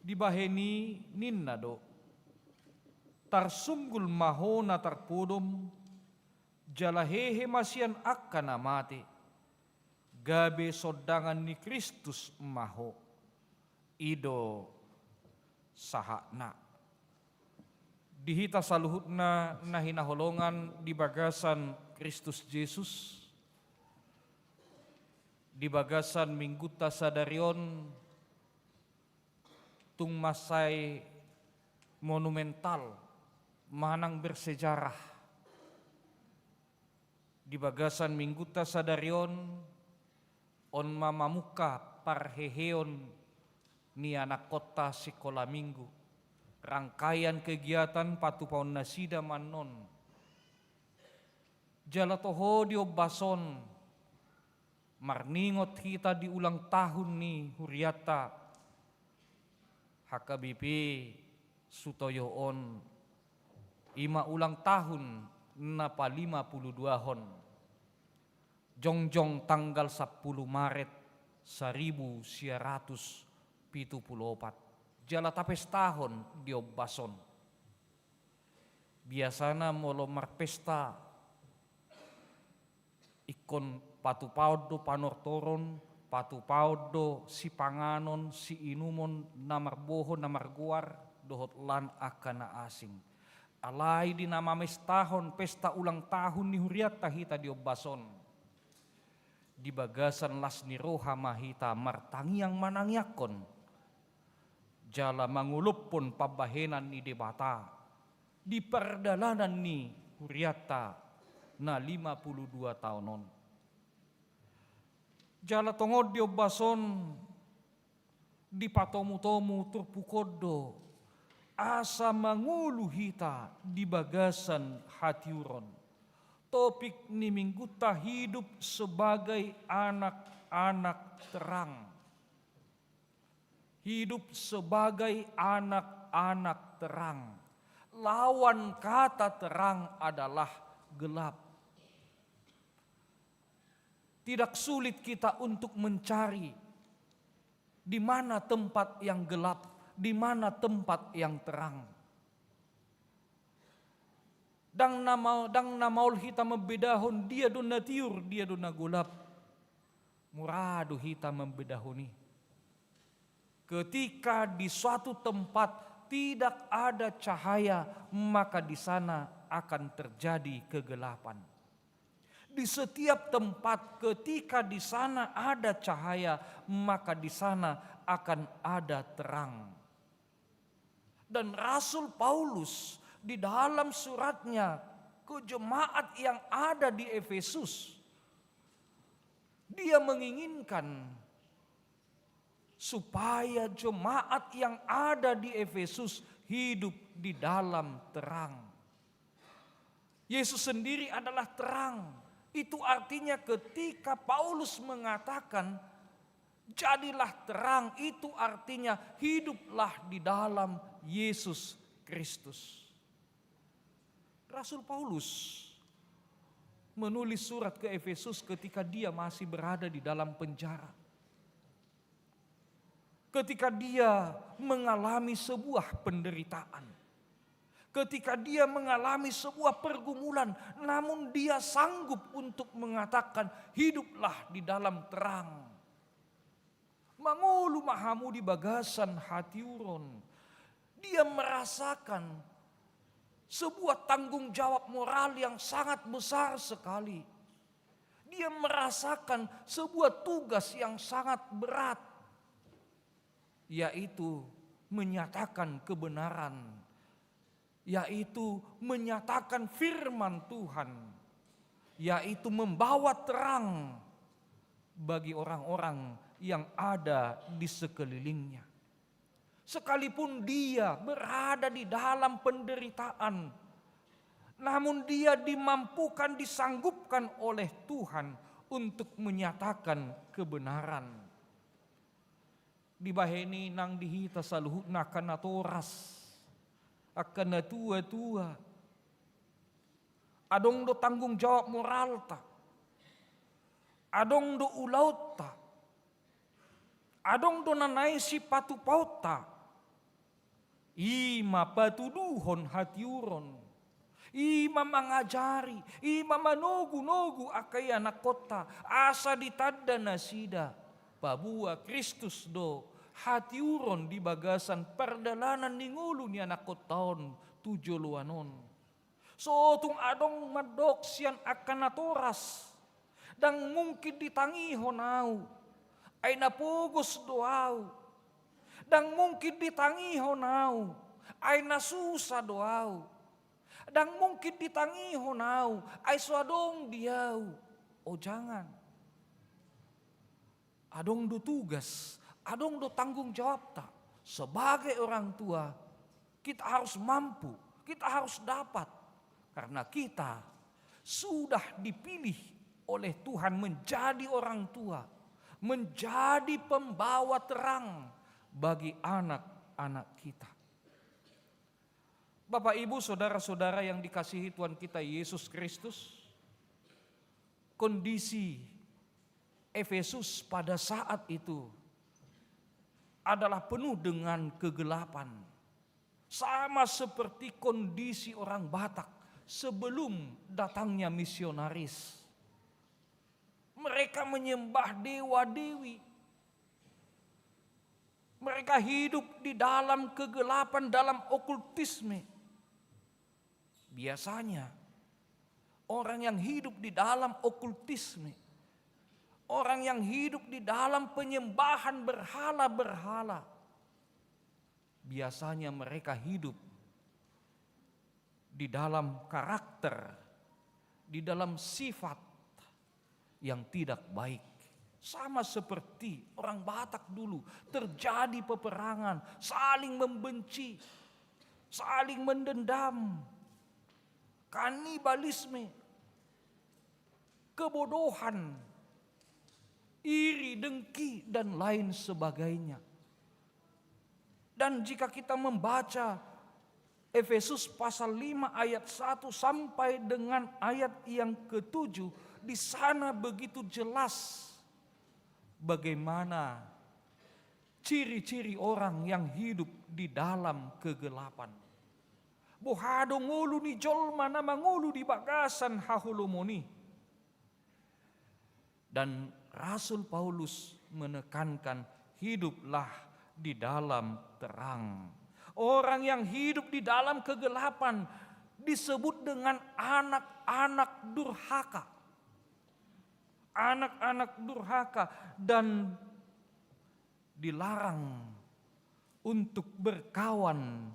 Dibahen i ninna do: Tarsunggul ma ho na tarpodom, jala hehe ma sian angka na mate, gabe sondangan ni Kristus ma ho. I do sahatna. Di hita saluhutna na hinaholongan di bagasan Kristus Jesus, di bagasan Minggunta sadari on, tung mansai monumental manang bersejarah. Di bagasan Minggunta sadari on, on ma mamungka parheheon ni anakkonta sikola Minggu. Rangkaian kegiatan patupaonnasida ma annon. Jala toho di ombas on, marningot hita di ulang tahun ni hurianta, H K B P Sutoyo on, i ma ulang tahun na palima pulu duahon, jongjong tanggal sampulu Maret saribu sia ratus pitu pulu opat, jala tapestahon di ombas on. Biasana molo marpesta, ingkon patupaon do panortoron, patupaon do sipanganon, siinumon, na marboho, na margoar, dohot lan angka na asing. Alai di na mamestahon pesta ulang tahun ni hurianta hita di ombas on, di bagasan las ni roha ma hita martangiang manangiangkon, jala mangolophon pambahenan ni Debata di pardalanan ni hurianta na lima pulu dua taon on. Jala tongon di ombas on dipatomutomu turpuk on do asa mangolu hita di bagasan hatiuron. Topik ni Minggunta: hidup sebagai anak-anak terang. Hidup sebagai anak-anak terang. Lawan kata terang adalah gelap. Tidak sulit kita untuk mencari di mana tempat yang gelap, di mana tempat yang terang. Ndang na ma-, ndang na maol hita mambedahon dia do na tiur, dia do na golap. Mura do hita mambedahon i. Ketika di suatu tempat tidak ada cahaya, maka di sana akan terjadi kegelapan. Di setiap tempat, ketika di sana ada cahaya, maka di sana akan ada terang. Dan Rasul Paulus di dalam suratnya ke jemaat yang ada di Efesus. Dia menginginkan supaya jemaat yang ada di Efesus hidup di dalam terang. Yesus sendiri adalah terang. Itu artinya, ketika Paulus mengatakan, "Jadilah terang," itu artinya hiduplah di dalam Yesus Kristus. Rasul Paulus menulis surat ke Efesus ketika dia masih berada di dalam penjara. Ketika dia mengalami sebuah penderitaan. Ketika dia mengalami sebuah pergumulan, namun dia sanggup untuk mengatakan, "Hiduplah di dalam terang." Mangolu ma hamu di bagasan hatiuron. Dia merasakan sebuah tanggung jawab moral yang sangat besar sekali. Dia merasakan sebuah tugas yang sangat berat, yaitu menyatakan kebenaran, yaitu menyatakan firman Tuhan, yaitu membawa terang bagi orang-orang yang ada di sekelilingnya. Sekalipun dia berada di dalam penderitaan, namun dia dimampukan, disanggupkan oleh Tuhan untuk menyatakan kebenaran. Dibahen i nang di hita saluhutna, angka natoras, angka natuatua, adong do tanggung jawab moralta, adong do ulaonta, adong do na naeng sipatupaonta. I ma patuduhon hatiuron. I ma mangajari, i ma manogunogu angka ianakkonta asa ditanda nasida paboa Kristus do hatiuron di bagasan pardalanan ni ngolu ni anakkonta on tu joloan on. So tung adong mandok sian angka natoras, "Ndang mungkin ditangihon ahu, ai na pogos do ahu. Ndang mungkin ditangihon ahu, ai na susa do ahu. Ndang mungkin ditangihon ahu, ai so adong di ahu ojangan." Adong do tugas, adong do tanggung jawabta. Sebagai orang tua, kita harus mampu, kita harus dapat. Karena kita sudah dipilih oleh Tuhan menjadi orang tua, menjadi pembawa terang bagi anak-anak kita. Bapak, Ibu, saudara-saudara yang dikasihi Tuhan kita Yesus Kristus, kondisi Efesus pada saat itu adalah penuh dengan kegelapan, sama seperti kondisi orang Batak sebelum datangnya misionaris. Mereka menyembah dewa-dewi. Mereka hidup di dalam kegelapan, dalam okultisme. Biasanya, orang yang hidup di dalam okultisme, orang yang hidup di dalam penyembahan berhala-berhala, biasanya mereka hidup di dalam karakter, di dalam sifat yang tidak baik. Sama seperti orang Batak dulu, terjadi peperangan, saling membenci, saling mendendam, kanibalisme, kebodohan, iri, dengki, dan lain sebagainya. Dan jika kita membaca Efesus pasal lima ayat satu sampai dengan ayat yang ketujuh, di sana begitu jelas bagaimana ciri-ciri orang yang hidup di dalam kegelapan. Boha do ngolu ni jolma na mangolu di bagasan haholomon i. Dan Rasul Paulus menekankan, "Hiduplah di dalam terang." Orang yang hidup di dalam kegelapan disebut dengan anak-anak durhaka. Anak-anak durhaka dan dilarang untuk berkawan,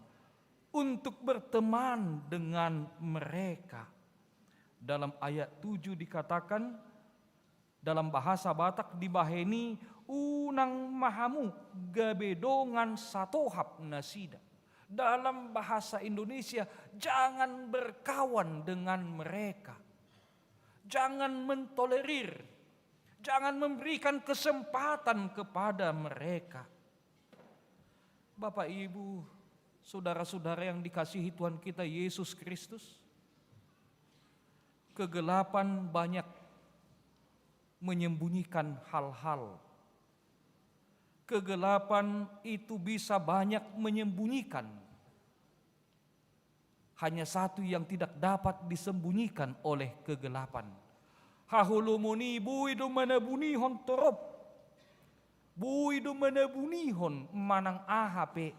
untuk berteman dengan mereka. Dalam ayat tujuh dikatakan, dalam bahasa Batak dibahen i, unang ma hamu gabe dongan satohap nasida. Dalam bahasa Indonesia, jangan berkawan dengan mereka. Jangan mentolerir. Jangan memberikan kesempatan kepada mereka. Bapak, Ibu, saudara-saudara yang dikasihi Tuhan kita Yesus Kristus, kegelapan banyak menyembunyikan hal-hal. Kegelapan itu bisa banyak menyembunyikan. Hanya satu yang tidak dapat disembunyikan oleh kegelapan. Haholomon i boi do manabunihon torop. Boi do manabunihon manang aha pe.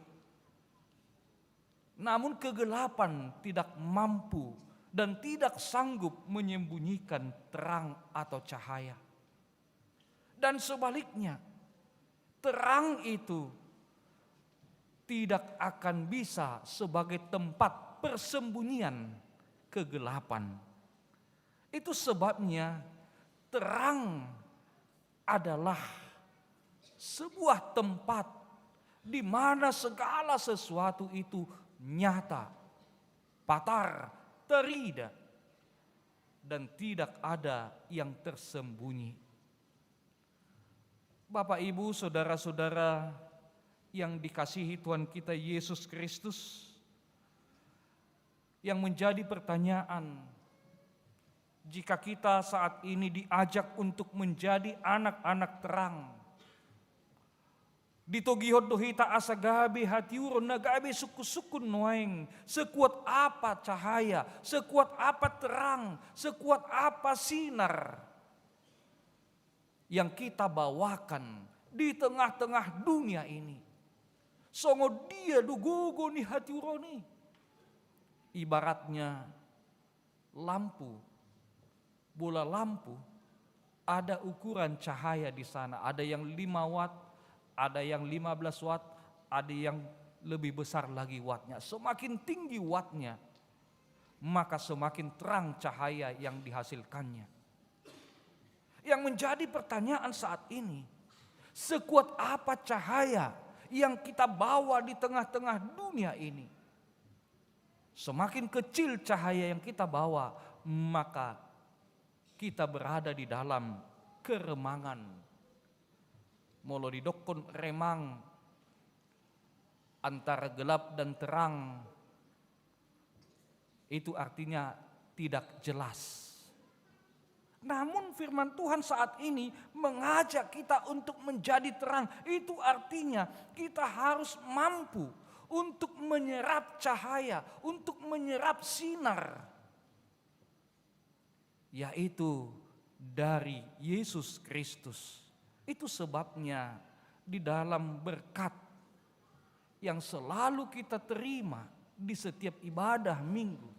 Namun kegelapan tidak mampu dan tidak sanggup menyembunyikan terang atau cahaya. Dan sebaliknya, terang itu tidak akan bisa sebagai tempat persembunyian kegelapan. Itu sebabnya terang adalah sebuah tempat di mana segala sesuatu itu nyata, patar, terida, dan tidak ada yang tersembunyi. Bapak, Ibu, saudara-saudara yang dikasihi Tuhan kita Yesus Kristus, yang menjadi pertanyaan, jika kita saat ini diajak untuk menjadi anak-anak terang, ditogihon do hita asa gabe hatiuron na gabe sungkun-sungkun nuaeng, sekuat apa cahaya, sekuat apa terang, sekuat apa sinar yang kita bawakan di tengah-tengah dunia ini. Songon dia do gogo ni hatiuron i. Ibaratnya lampu, bola lampu, ada ukuran cahaya di sana. Ada yang lima watt, ada yang lima belas watt, ada yang lebih besar lagi wattnya. Semakin tinggi wattnya, maka semakin terang cahaya yang dihasilkannya. Yang menjadi pertanyaan saat ini, sekuat apa cahaya yang kita bawa di tengah-tengah dunia ini? Semakin kecil cahaya yang kita bawa, maka kita berada di dalam keremangan. Molo didokkon remang antara gelap dan terang, itu artinya tidak jelas. Namun firman Tuhan saat ini mengajak kita untuk menjadi terang. Itu artinya kita harus mampu untuk menyerap cahaya, untuk menyerap sinar, yaitu dari Yesus Kristus. Itu sebabnya di dalam berkat yang selalu kita terima di setiap ibadah minggu,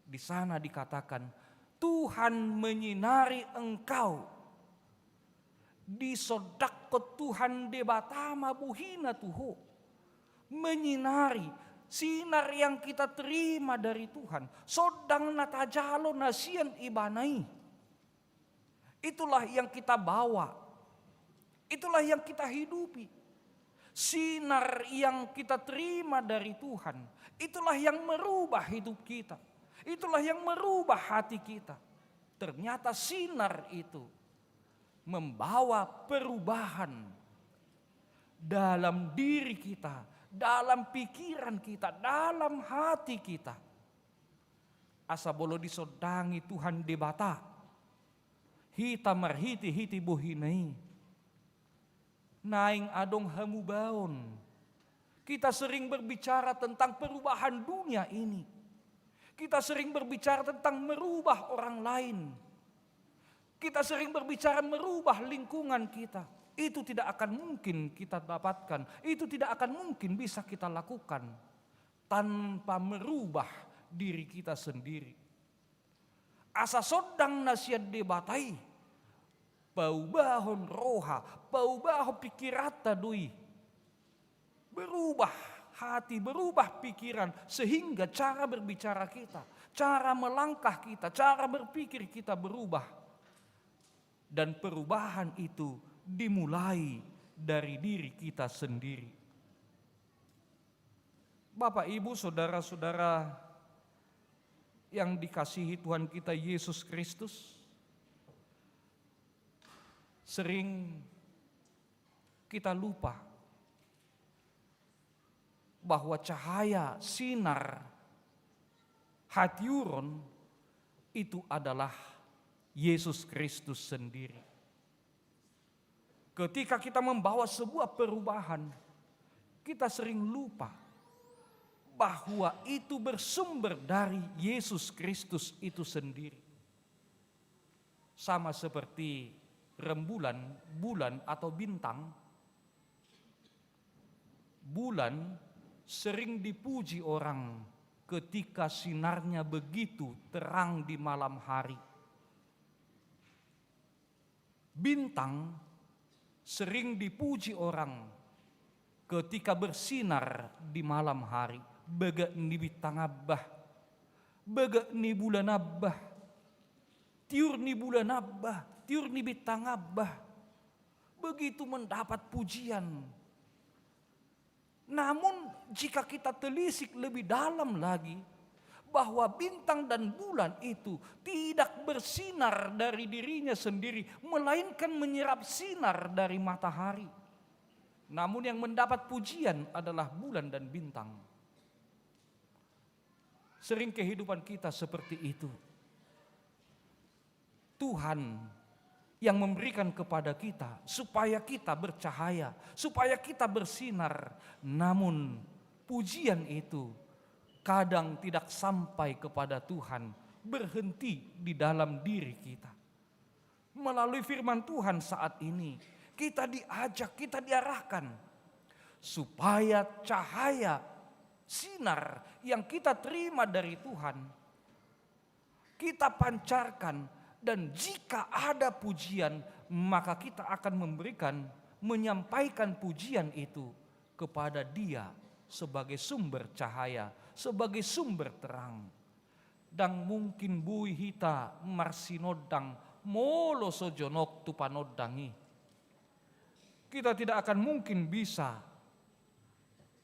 di sana dikatakan, "Tuhan menyinari engkau." Disondanghon Tuhan Debata ma bohina tu ho, menyinari, sinar yang kita terima dari Tuhan, sondang na tajalo na sian Ibana i. Itulah yang kita bawa. Itulah yang kita hidupi. Sinar yang kita terima dari Tuhan, itulah yang merubah hidup kita. Itulah yang merubah hati kita. Ternyata sinar itu membawa perubahan dalam diri kita, dalam pikiran kita, dalam hati kita. Asa molo disondangi Tuhan Debata hita marhite-hite bohina i, naeng adong hamubaon. Kita sering berbicara tentang perubahan dunia ini. Kita sering berbicara tentang merubah orang lain. Kita sering berbicara merubah lingkungan kita. Itu tidak akan mungkin kita dapatkan. Itu tidak akan mungkin bisa kita lakukan tanpa merubah diri kita sendiri. Asa sondang na sian Debata i, paubahon roha, paubahon pikiranta do i. Berubah hati, berubah pikiran, sehingga cara berbicara kita, cara melangkah kita, cara berpikir kita berubah. Dan perubahan itu dimulai dari diri kita sendiri. Bapak, Ibu, saudara-saudara yang dikasihi Tuhan kita Yesus Kristus, sering kita lupa bahwa cahaya sinar hatiuron itu adalah Yesus Kristus sendiri. Ketika kita membawa sebuah perubahan, kita sering lupa bahwa itu bersumber dari Yesus Kristus itu sendiri. Sama seperti rembulan, bulan, atau bintang, bulan sering dipuji orang ketika sinarnya begitu terang di malam hari. Bintang sering dipuji orang ketika bersinar di malam hari. Begak ni bintang abah, begak ni bulan abah, tiur ni bulan abah, tiur ni bintang abah. Begitu mendapat pujian. Namun, jika kita telisik lebih dalam lagi, bahwa bintang dan bulan itu tidak bersinar dari dirinya sendiri, melainkan menyerap sinar dari matahari. Namun, yang mendapat pujian adalah bulan dan bintang. Sering kehidupan kita seperti itu. Tuhan yang memberikan kepada kita supaya kita bercahaya, supaya kita bersinar. Namun, pujian itu kadang tidak sampai kepada Tuhan, berhenti di dalam diri kita. Melalui firman Tuhan saat ini, kita diajak, kita diarahkan supaya cahaya sinar yang kita terima dari Tuhan kita pancarkan, dan jika ada pujian, maka kita akan memberikan, menyampaikan pujian itu kepada Dia sebagai sumber cahaya, sebagai sumber terang. Ndang mungkin boi hita marsinondang molo so jonok tu panondang i. Kita tidak akan mungkin bisa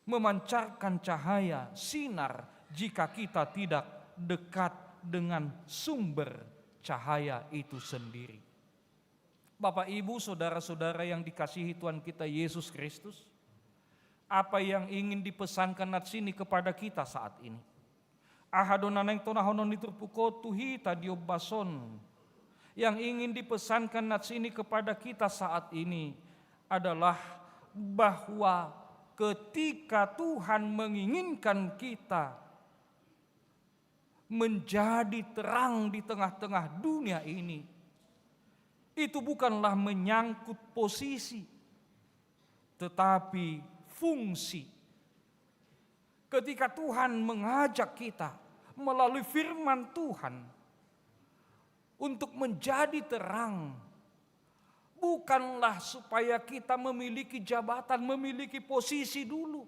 memancarkan cahaya, sinar, jika kita tidak dekat dengan sumber cahaya itu sendiri. Bapak, Ibu, saudara-saudara yang dikasihi Tuhan kita Yesus Kristus, apa yang ingin dipesankan nats ini kepada kita saat ini? Aha do na naeng tonahonon ni turpuk on tu hita di ombas on? Yang ingin dipesankan nats ini kepada kita saat ini adalah bahwa ketika Tuhan menginginkan kita menjadi terang di tengah-tengah dunia ini, itu bukanlah menyangkut posisi, tetapi fungsi. Ketika Tuhan mengajak kita melalui firman Tuhan untuk menjadi terang, bukanlah supaya kita memiliki jabatan, memiliki posisi dulu.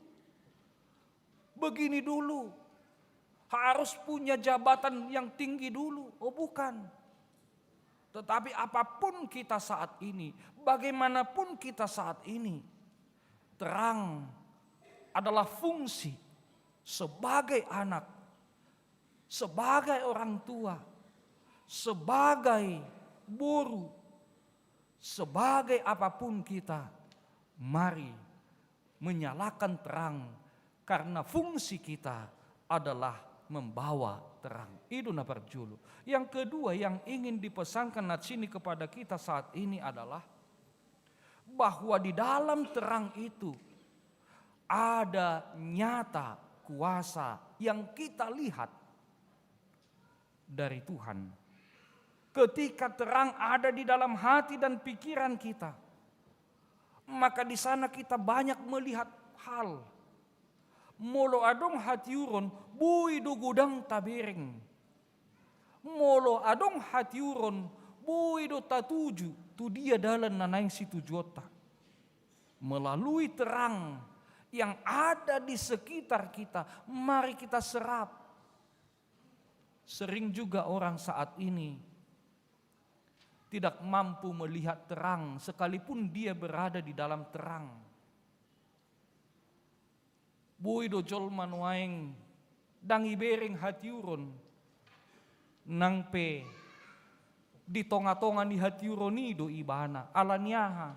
Begini dulu, harus punya jabatan yang tinggi dulu. Oh, bukan. Tetapi apapun kita saat ini, bagaimanapun kita saat ini, terang adalah fungsi sebagai anak, sebagai orang tua, sebagai boru, sebagai apapun kita. Mari menyalakan terang, karena fungsi kita adalah membawa terang. I do na parjolo. Yang kedua yang ingin dipesankan nats ini kepada kita saat ini adalah bahwa di dalam terang itu ada nyata kuasa yang kita lihat dari Tuhan. Ketika terang ada di dalam hati dan pikiran kita, maka di sana kita banyak melihat hal. Molo adong hatiuron, boi do godang tabereng. Molo adong hatiuron, boi do tatuju tu dia dalan na naeng situjuonta. Melalui terang yang ada di sekitar kita, mari kita serap. Sering juga orang saat ini tidak mampu melihat terang, sekalipun dia berada di dalam terang. Boi do jolma nuaeng ndang ibereng hatiuron, nang pe di tonga-tonga ni hatiuron i do ibana. Ala ni aha?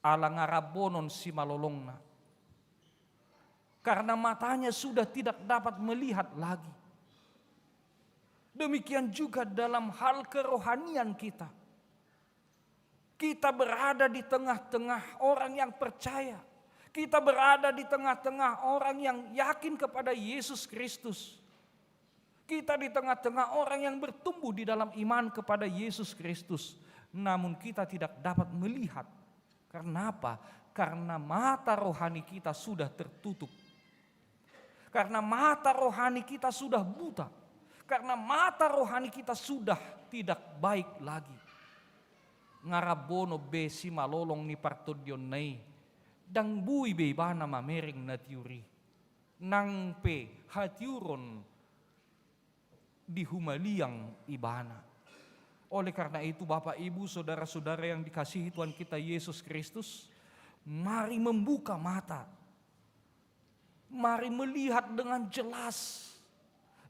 Ala ngarambonon simalolongna. Karena matanya sudah tidak dapat melihat lagi. Demikian juga dalam hal kerohanian kita. Kita berada di tengah-tengah orang yang percaya. Kita berada di tengah-tengah orang yang yakin kepada Yesus Kristus. Kita di tengah-tengah orang yang bertumbuh di dalam iman kepada Yesus Kristus. Namun kita tidak dapat melihat. Karena apa? Karena mata rohani kita sudah tertutup. Karena mata rohani kita sudah buta. Karena mata rohani kita sudah tidak baik lagi. Ngarambonon be simalolong ni partondionna i, ndang boi be ibana mamereng na tiur i. Nang pe hatiuron dihumaliang ibana. Oleh karena itu, Bapak, Ibu, saudara-saudara yang dikasihi Tuhan kita Yesus Kristus, mari membuka mata. Mari melihat dengan jelas.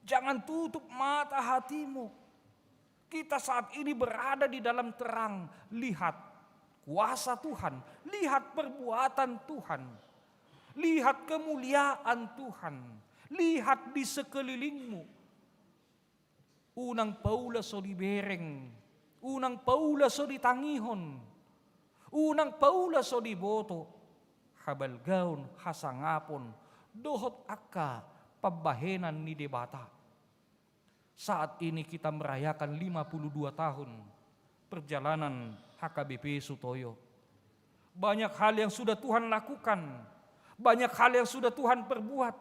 Jangan tutup mata hatimu. Kita saat ini berada di dalam terang. Lihat kuasa Tuhan, lihat perbuatan Tuhan, lihat kemuliaan Tuhan, lihat di sekelilingmu. Unang paula so dibereng, unang paula so ditangihon, unang paula so diboto habalgaon, hasangapon, dohot angka pambahenan ni Debata. Saat ini kita merayakan lima puluh dua tahun perjalanan H K B P Sutoyo. Banyak hal yang sudah Tuhan lakukan, banyak hal yang sudah Tuhan perbuat.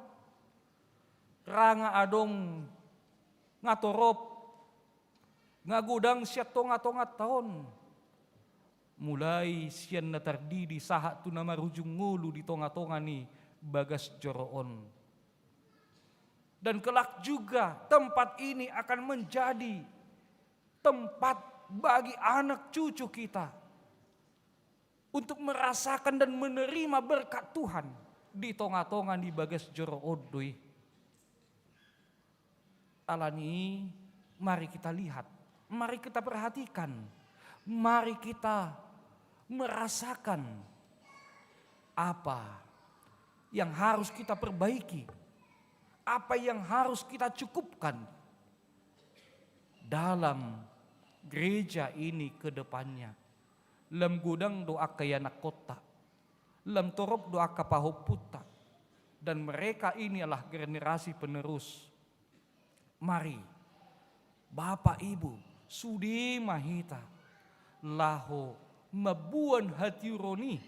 Ra nga adong, nga torop, nga godang sian tonga-tonganta on. Mulai sian na tardidi sahat tu na marujung ngolu di tonga-tonga ni bagas joro on. Dan kelak juga tempat ini akan menjadi tempat bagi anak cucu kita untuk merasakan dan menerima berkat Tuhan di tonga-tonga ni bagas joro on do i. Ala ni i, mari kita lihat, mari kita perhatikan, mari kita merasakan apa yang harus kita perbaiki, apa yang harus kita cukupkan dalam gereja ini ke depannya. Lam godang do angka ianakkonta, lam torop do angka pahompunta, dan mereka ini adalah generasi penerus. Mari, Bapa, Ibu, sude ma hita laho mamboan hatiuron i,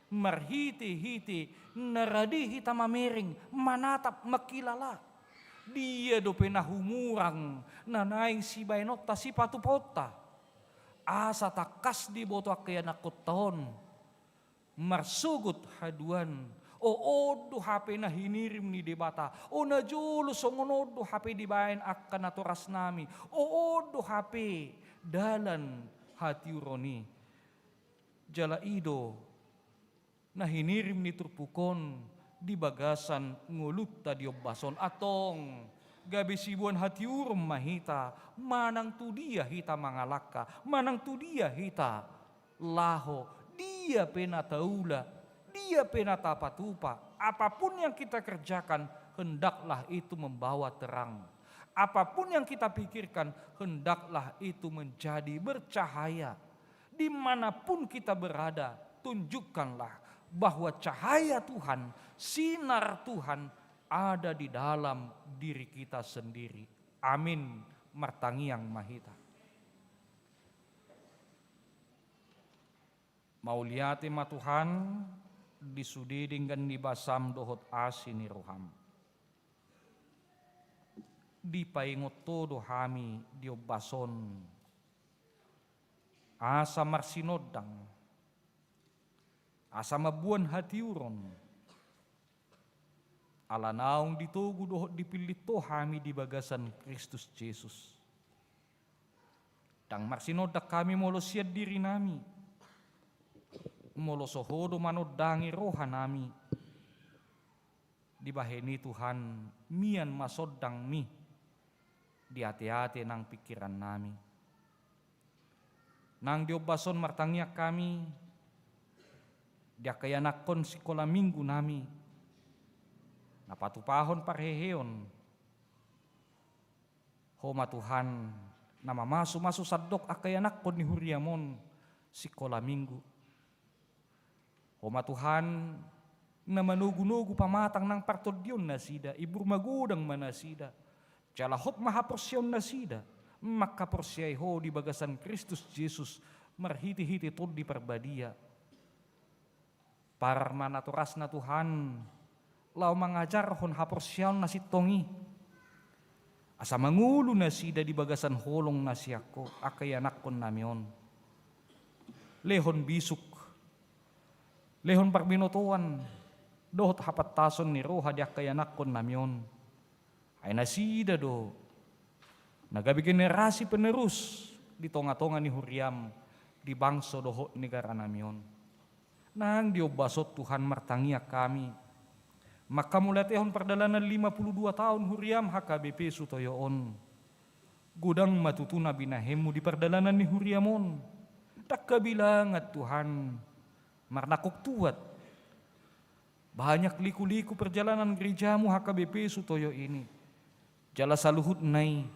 marhite-hite na rade hita mamereng, manatap, mangkilala. Dia dope na humurang na naeng sibaenonta, sipatupaonta, asa tangkas diboto angka ianakkonta on marsogot haduan. O, on do hape na hinirim ni Debata. O, na jolo songon on do hape dibaen angka natorasnami. O, on do hape dalan hatiuron i. Jala i do na hinirim ni turpuk on di bagasan ngolunta di ombas on. Antong, gabe siboan hatiuron ma hita, manang tu dia hita mangalangka, manang tu dia hita laho, dia pe na taula, dia pe na tapatupa. Apapun yang kita kerjakan, hendaklah itu membawa terang. Apapun yang kita pikirkan, hendaklah itu menjadi bercahaya. Di mana pun kita berada, tunjukkanlah bahwa cahaya Tuhan, sinar Tuhan ada di dalam diri kita sendiri. Amin. Martangiang ma hita. Mauliate ma Tuhan, di sude denggan ni basam dohot asi ni roham. Dipaingot Ho do hami di ombas on, asa marsinondang, asa mamboan hatiuron, Ala naung ditogu dohot dipillit Ho hami di bagasan Kristus Jesus. Ndang marsinondang hami molo sian dirinami, molo so Ho do manondangi rohanami. Dibahen i Tuhan, mian ma sondangmi di ateate nang pingkirannami. Nang di ombas on martangiang hami di angka ianakhon sikola minggunami, na patupahon parheheon. Ho ma Tuhan, na mamasumasu sandok angka ianakhon ni huriam on sikola minggu. Ho ma Tuhan, na manogunogu pamatang nang partondion nasida, ibur magodang ma nasida. Jala hot ma haporseaon nasida, mangkaporseai Ho di bagasan Kristus Jesus, marhitehite Tondi Parbadia. Parar ma natorasna Tuhan, laho mangajarhon haporseaon na sintong i. Asa mangolu nasida di bagasan holong na sian Ho, angka ianakhonnami on. Lehon bisuk, lehon parbinotoan, dohot hapantason ni roha di angka ianakhonnami on. Ai nasida do na gabe generasi penerus di tongatonga ni huriam, di bangso dohot negaranami on. Nang di ombas on Tuhan martangiang hami, mangkamauliatehon pardalanan lima puluh dua taon huriam H K B P Sutoyo on. Godang ma tutu na binahenmu di pardalanan ni huriam on. Ndang habilangan Tuhan, marnangkok tuat. Banyak liku-liku perjalanan gerejamu H K B P Sutoyo ini. Jala saluhutna i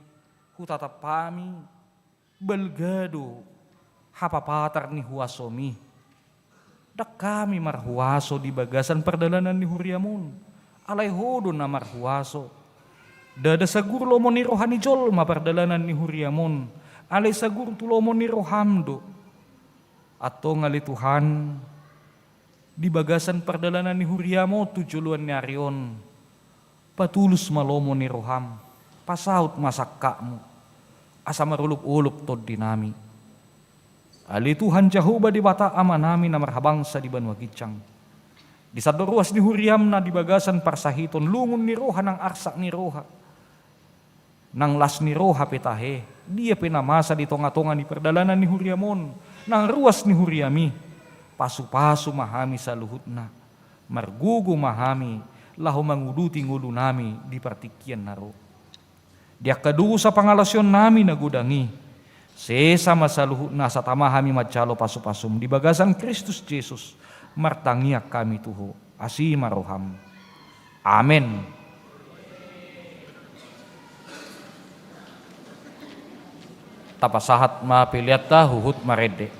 hutatap hami, balga do hapapatar ni huasomi. Ndang hami marhuaso di bagasan pardalanan ni huriam on. Alai Ho do na marhuaso. Ndada sagur lomo ni roha ni jolma pardalanan ni huriam on. Alai sagur tu lomo ni roham do. Antong ale Tuhan, di bagasan pardalanan ni huriam on tu joloan ni ari on, patulus ma lomo ni roham, pasaut ma sangkapmu, asa marolopolop tondinami. Ale Tuhan Jahowa Debata Amanami na marhabangsa di banua ginjang, di sandok ruas ni huriam na di bagasan parsahiton lungun ni roha nang arsak ni roha, nang las ni roha pe tahe, dia pe na masa di tongatonga ni pardalanan ni huriam on, nang ruas ni huriami, pasupasu ma hami saluhutna, margogo ma hami laho manguduti ngolunami di partingkian na ro. Di angka dosa pangalaosionnami na godang i, sesa ma saluhutna asa tama hami manjalo pasupasum di bagasan Kristus Jesus, martangiang hami tu Ho. Asi ma roham. Amen. Tapasahat ma peleanta huhut marende.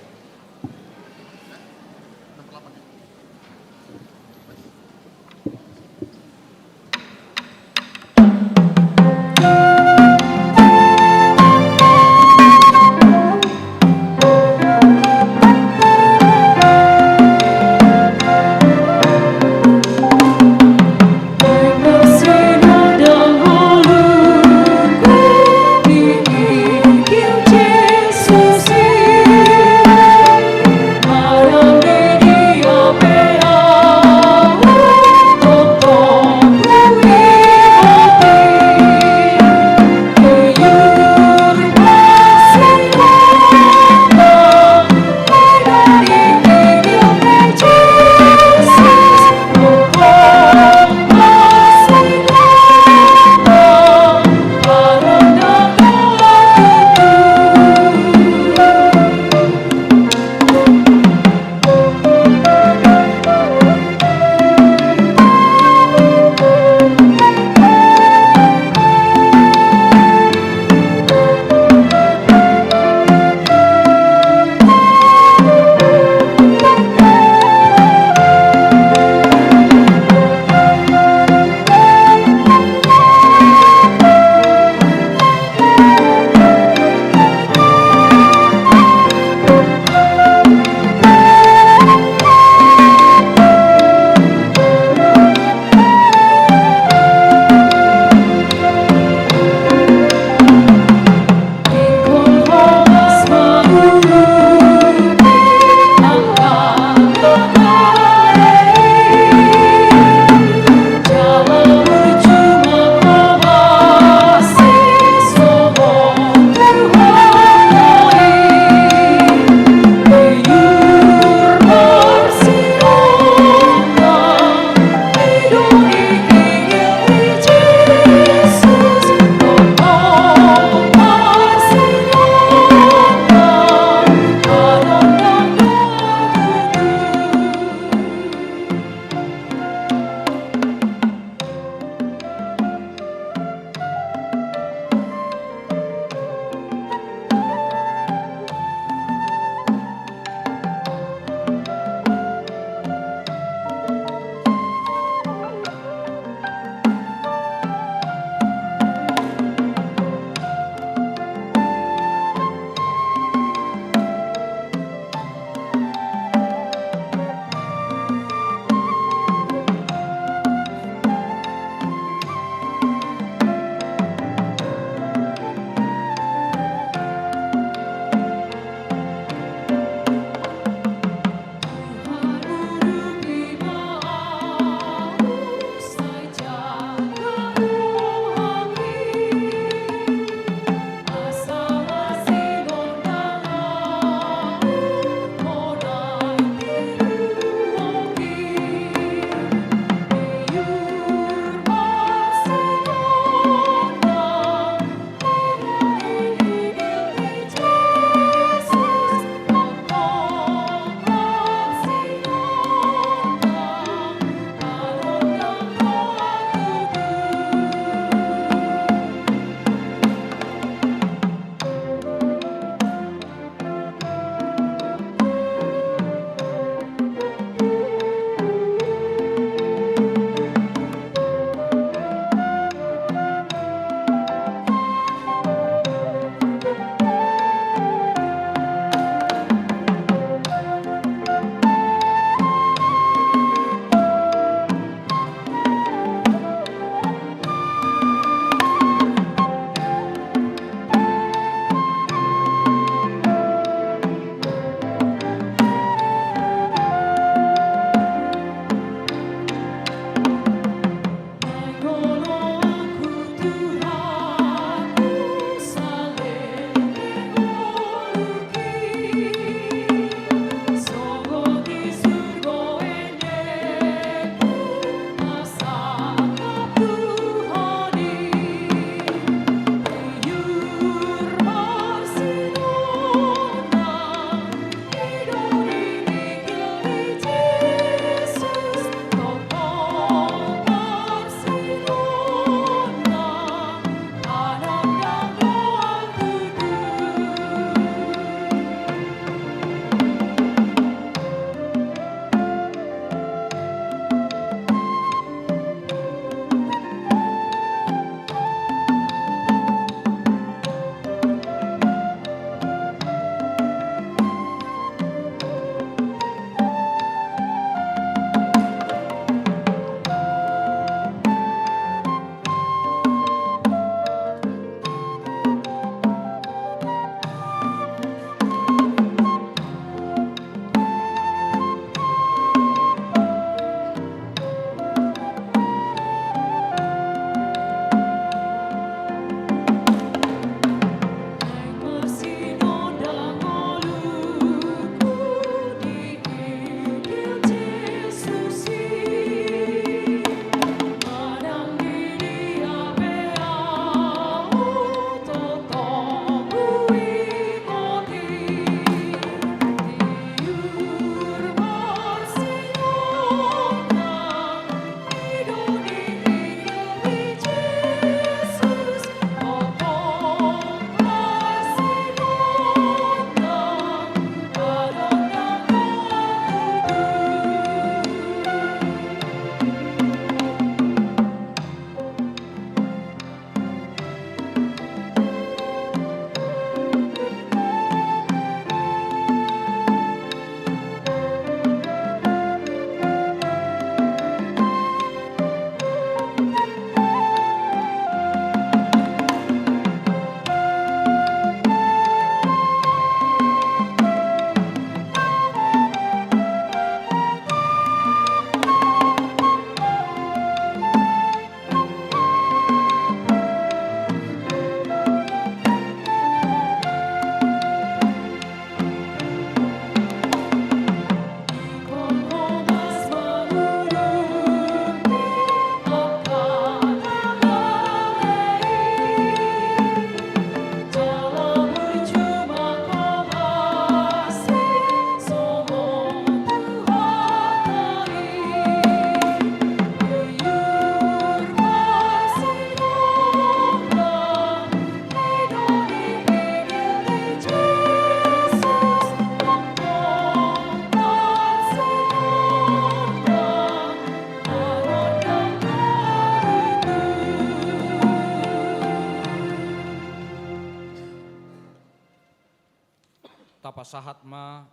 Pasahat ma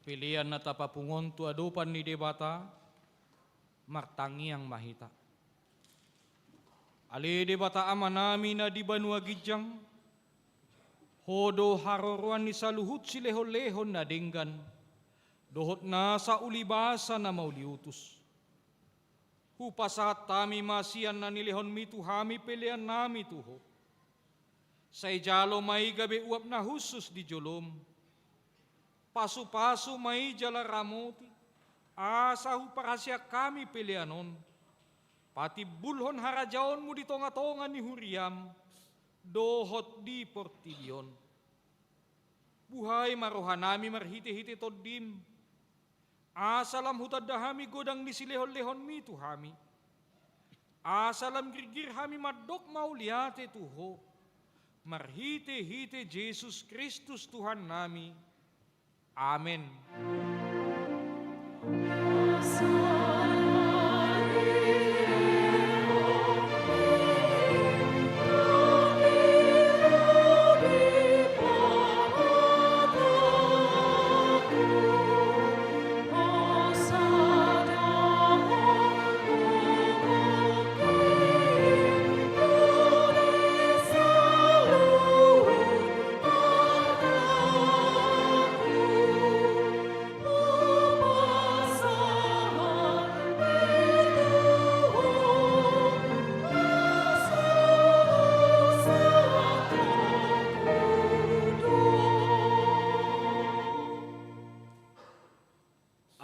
pelean na tapapungu on tu adopan ni Debata, martangiang ma hita. Ale Debata Amanami na di banua ginjang, Ho do haroroan ni saluhut silehonlehon na denggan, dohot nasa ulibasa na mauliutus. Hupasahat hami ma sian na nilehonmi tu hami peleannami tu Ho. Sai jalo ma i gabe uap na hushus di jolom. Pasupasu ma i jala ramoti, asa huparhaseang hami pelean on patimbulhon harajaonmu di tongatonga ni huriam dohot di portibi on. Buhai ma rohanami marhitehite Tondim, asa lam hutanda hami godang ni silehonlehonmi tu hami, asa lam girgir hami mandok mauliate tu Ho, marhitehite Jesus Kristus Tuhannami. Amen.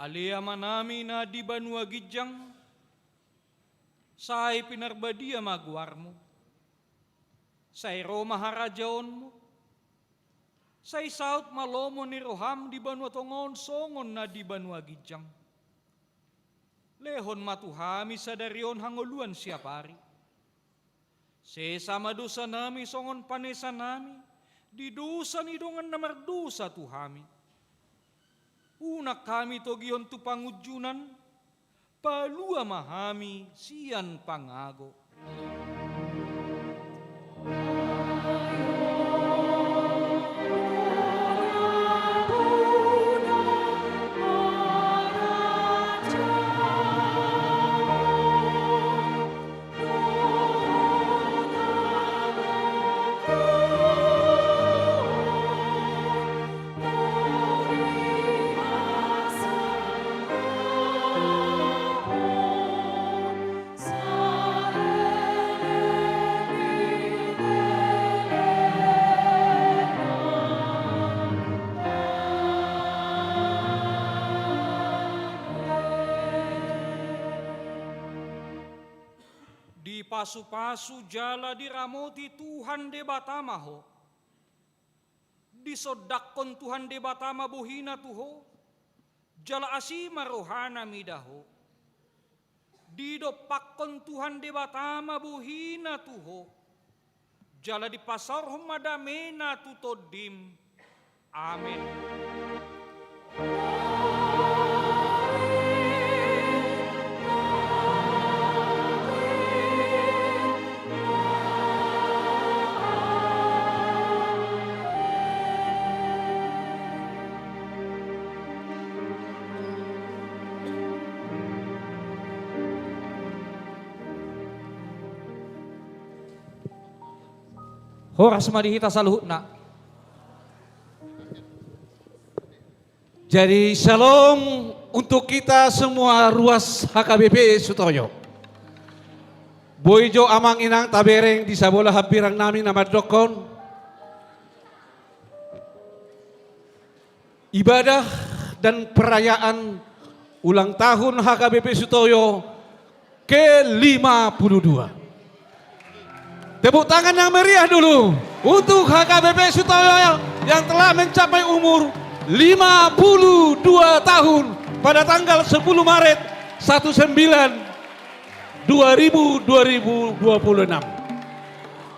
Ale Amanami na di banua ginjang, sai pinarbadia ma goarmu. Sai ro ma harajaonmu. Sai saut ma lomo ni roham di banua tonga on songon na di banua ginjang. Lehon ma tu hami sadari on hangoluan siapari. Sesa ma dosanami songon panesanami di dosa ni dongan na mardosa tu hami. Unang hami togihon tu pangunjunan, palua ma hami sian pangago. Dipasupasu jala diramoti Tuhan Debata ma ho. Disondangkon Tuhan Debata ma bohina tu ho, jala asi ma rohana mida ho. Didompakkon Tuhan Debata ma bohina tu ho, jala dipasaorhon ma damena tu tondim. Amen. Horas ma di hita saluhutna. Jadi, syalom untuk kita semua ruas H K B P Sutoyo. Boi jo amang inang tabereng di sabola hambirang nami na mandokkon ibadah dan perayaan ulang tahun H K B P Sutoyo ke lima puluh dua. Tepuk tangan yang meriah dulu untuk H K B P Sutoyo yang telah mencapai umur lima puluh dua tahun pada tanggal sepuluh Maret, satu sembilan, dua ribu, dua ribu dua puluh enam.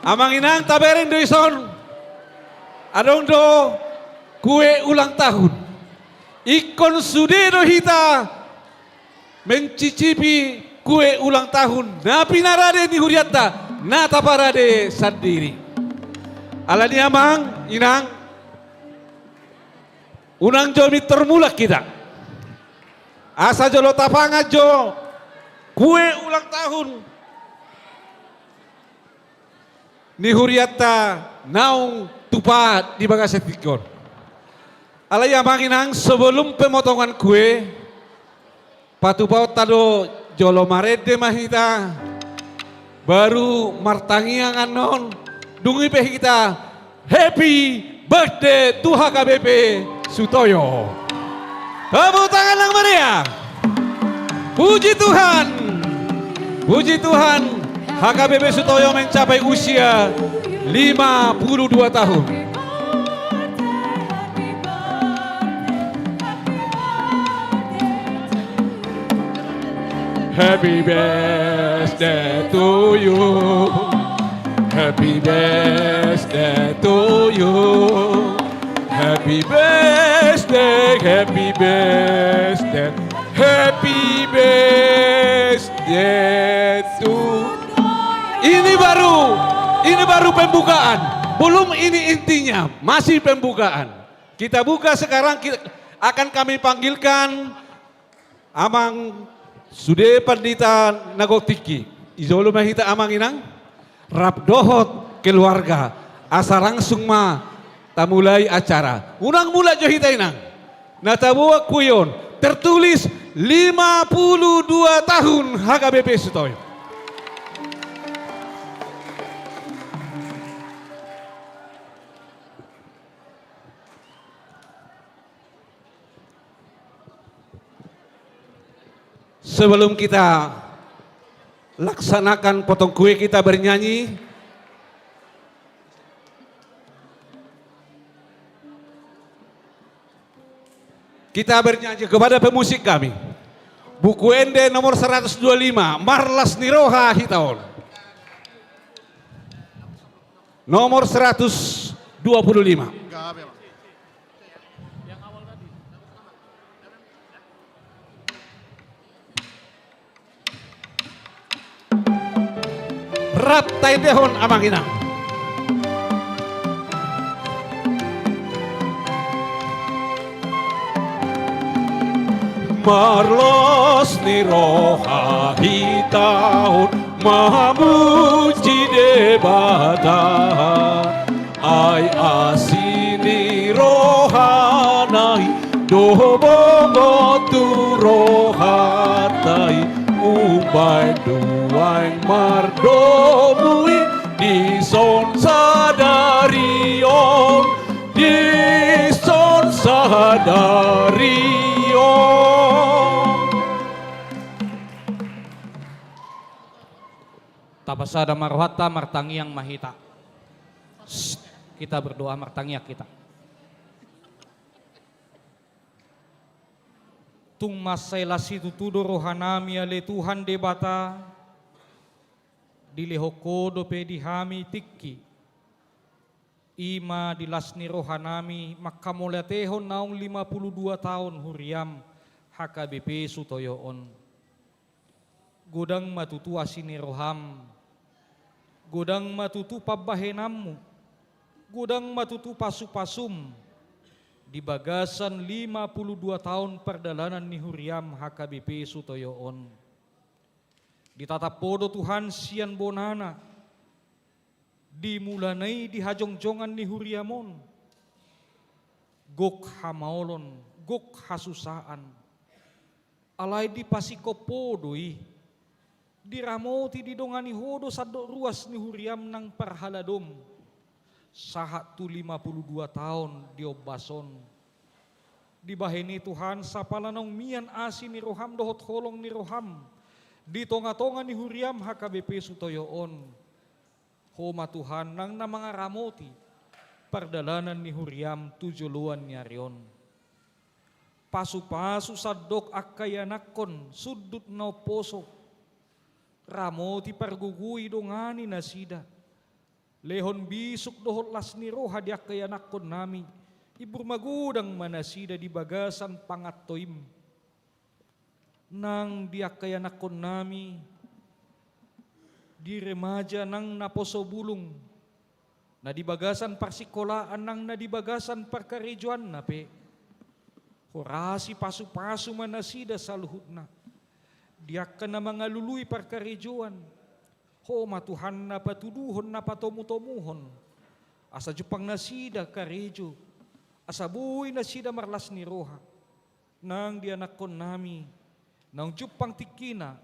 Amang inang tabereng do dison, adong do kue ulang tahun. Ingkon sude do hita mencicipi kue ulang tahun na pinarade ni hurianta, na taparade sandiri. Alani amang inang, Unang jo mintor mulak hita. Asa jolo tapangan jo kue ulang tahun ni hurianta naung tupa di bagasan tingki on. Alai amang inang, sebelum pemotongan kue, patupaonta do jolo marende ma hita, baru martangiang annon, dung i pe hita happy birthday to H K B P Sutoyo. Tepuk tangan yang meriah. Puji Tuhan. Puji Tuhan. H K B P Sutoyo mencapai usia lima puluh dua tahun. Happy birthday to you. Happy birthday to you. Happy birthday, happy birthday, happy birthday to. Ini baru, ini baru pembukaan. Belum ini intinya, masih pembukaan. Kita buka sekarang, kita akan kami panggilkan Amang sude pandita na gok tingki. Di jolo ma hita amang inang, rap dohot keluarga, asa langsung ma tamulai acara. Unang mulak jo hita inang. Na taboan kue on, tertulis lima puluh dua tahun H K B P Sutoyo. Sebelum kita laksanakan potong kue, kita bernyanyi. Kita bernyanyi kepada pemusik kami. Buku Ende nomor seratus dua puluh lima, Marlas ni Roha hita on. Nomor seratus dua puluh lima. Rap taendehon amang inang. Marlas ni roha hita on mamuji Debata. Ai asi ni rohana i do bongot tu rohanta i, umbahen nuaeng mardomu i dison sadari on, dison sadari on. Tapasada ma rohanta, martangiang ma hita. Shh, kita berdoa, martangiang hita. Tung mansai las situtu do rohanami, ale Tuhan Debata, dilehon Ho dope di hami tingki. I ma di las ni rohanami manghamauliatehon naung lima puluh dua taon huriam H K B P Sutoyo on. Godang ma tutu asi ni roham, godang ma tutu pambahenanmu, godang ma tutu pasupasum di bagasan lima pulu dua taon pardalanan ni huriam H K B P Sutoyo on. Ditatap Ho do Tuhan sian bonana, di mulana i di hajongjongan ni huriam on, gok hamaolon, gok hasusaan. Alai dipasingkop Ho do i, diramoti didongani Ho do sandok ruas ni huriam nang parhaladom, sahat tu lima pulu dua taon di ombas on. Dibahen i Tuhan, sapala naung mian asi ni roham dohot holong ni roham di tongatonga ni huriam H K B P Sutoyo on. Ho ma Tuhan nang na mangaramoti pardalanan ni huriam tu joloan ni ari on. Pasupasu sandok angka ianakhon sundut na umposo. Ramoti, pargogoi, dongani nasida. Lehon bisuk dohot las ni roha di angka ianakhonnami. Imbur magodang ma nasida di bagasan pangantoim. Nang di angka ianakhonnami, di remaja nang naposo bulung, na di bagasan parsingkolaan nang na di bagasan parkarejoanna pe. Horasi pasupasu ma nasida saluhutna di angka na mangalului parkarejoan. Ho ma Tuhan na patuduhon, na patomutomuhon, asa jumpang nasida karejo, asa boi nasida marlas ni roha. Nang di anakkonnami, naung jumpang tingkina,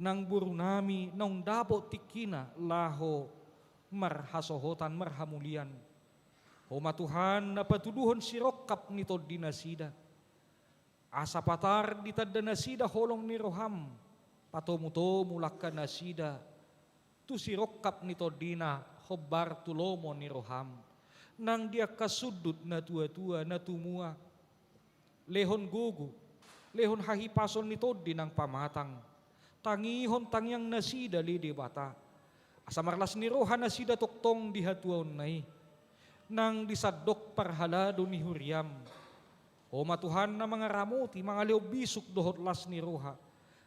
nang borunami naung dapot tingkina laho marhasohotan, marhamulian. Ho ma Tuhan na patuduhon sirongkap ni tondi nasida, asa patar ditanda nasida holong ni roham, patomutomu langka nasida tu sirongkap ni tondina hombar tu lomo ni roham. Nang di angka sundut natuatua, na tumua, lehon gogo, lehon hahipason ni tondi nang pamatang. Tangihon tangiang nasida ale Debata, asa marlas ni roha nasida tongtong di hatuaonna i, nang di sandok parhalado ni huriam. Ho ma Tuhan na mangaramoti, mangalehon bisuk dohot las ni roha,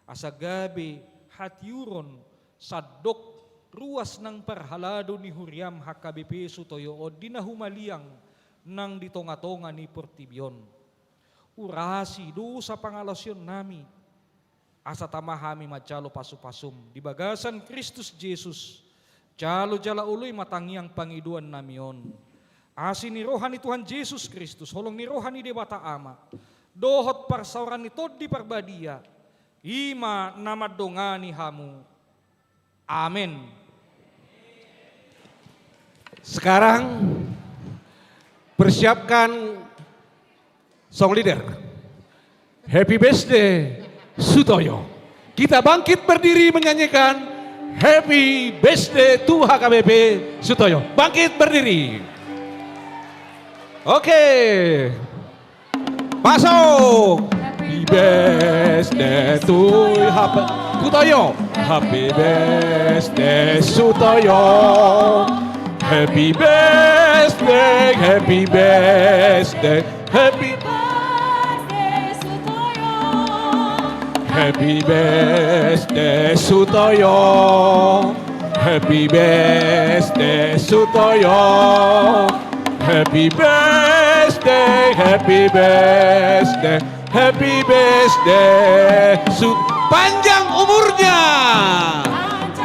asa gabe hatiuron sandok ruas nang parhalado ni huriam H K B P Sutoyo on di na humaliang nang di tongatonga ni portibi on. Urasi dosa pangalaosionnami, asa tama hami manjalo pasupasum di bagasan Kristus Jesus. Jalo jala oloi ma tangiang pangidoannami on. Asi ni roha ni Tuhan Jesus Kristus, holong ni roha ni Debata Ama, dohot parsaoran ni Tondi Parbadia, i ma na mandongani hamu. Amen. Sekarang persiapkan song leader. Happy birthday, Sutoyo. Kita bangkit berdiri menyanyikan Happy Birthday to H K B P Sutoyo. Bangkit berdiri. Oke. Masuk. Happy birthday to H P, Sutoyo. Happy birthday, Sutoyo. Happy birthday, happy birthday, happy birthday, Sutoyo. Happy birthday, Sutoyo. Happy birthday, Sutoyo. Happy birthday, happy birthday, happy birthday, Su-, panjang umurnya.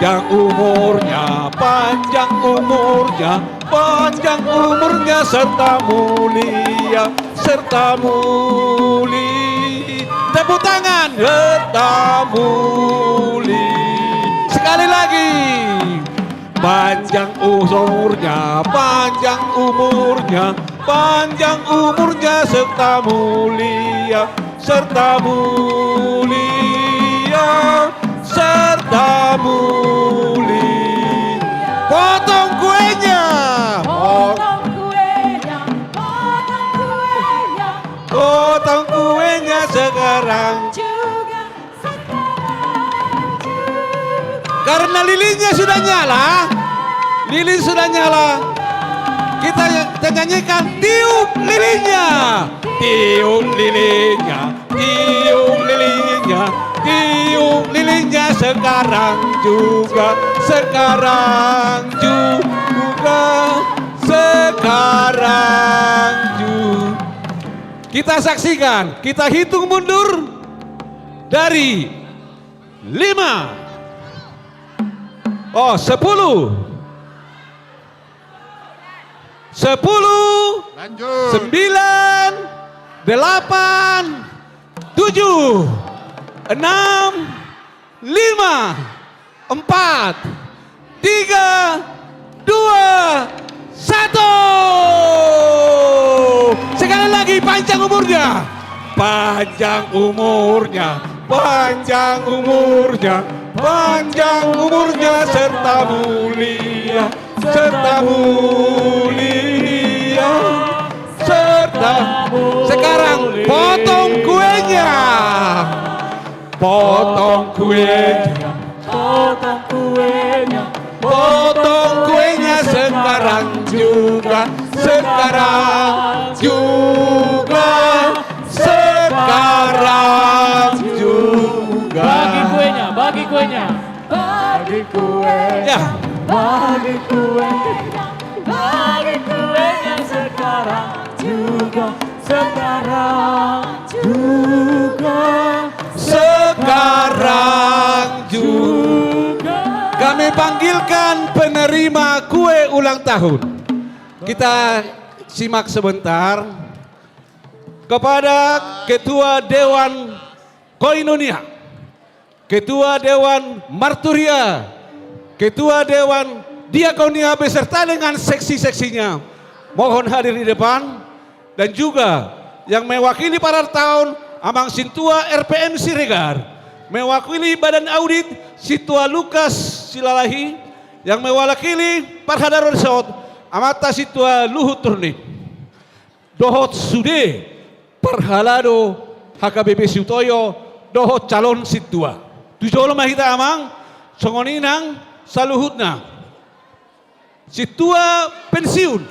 Panjang umurnya, panjang umurnya, panjang umurnya serta mulia, serta muli-, tepuk tangan, serta muli-. Sekali lagi. Panjang umurnya, panjang umurnya, panjang umurnya serta mulia, serta mulia, serta muli-. Potong kuenya. Pot- Potong kuenya, potong kuenya. Potong kuenya sekarang. Juga sekarang juga. Karena lilinnya sudah nyala, lilin sudah nyala, kita, kita nyanyikan tiup lilinnya. Tiup lilinnya, tiup lilinnya, tiup lilinnya sekarang juga, sekarang juga, sekarang juga. Kita saksikan, kita hitung mundur dari lima. Oh, sepuluh. Sepuluh. Lanjut. Sembilan, delapan, tujuh, enam, lima, empat, tiga, dua, satu. Sekali lagi, panjang umurnya. Panjang umurnya, panjang umurnya, panjang umurnya serta mulia, serta mulia, serta. Sekarang potong kuenya. Potong kuenya, potong kuenya, potong kuenya sekarang juga, sekarang juga, sekarang juga. Bagi kuenya, bagi kuenya. Bagi kuenya, ya, bagi kuenya, bagi kuenya sekarang juga. Sekarang juga. Sekarang juga. Kami panggilkan penerima kue ulang tahun. Kita simak sebentar. Kepada Ketua Dewan Koinonia, Ketua Dewan Marturia, Ketua Dewan Diakonia beserta dengan seksi-seksinya, mohon hadir di depan. Dan juga yang mewakili parhalado, Amang Sintua R P M Siregar, mewakili Badan Audit, Sintua Lukas Silalahi, yang mewakili parhalado resort, Amanta Sintua Luhut Turnip. Dohot sude parhalado H K B P Sutoyo dohot calon sintua. Tu jolo ma hita, Amang, songon i nang saluhutna. Sintua pensiun.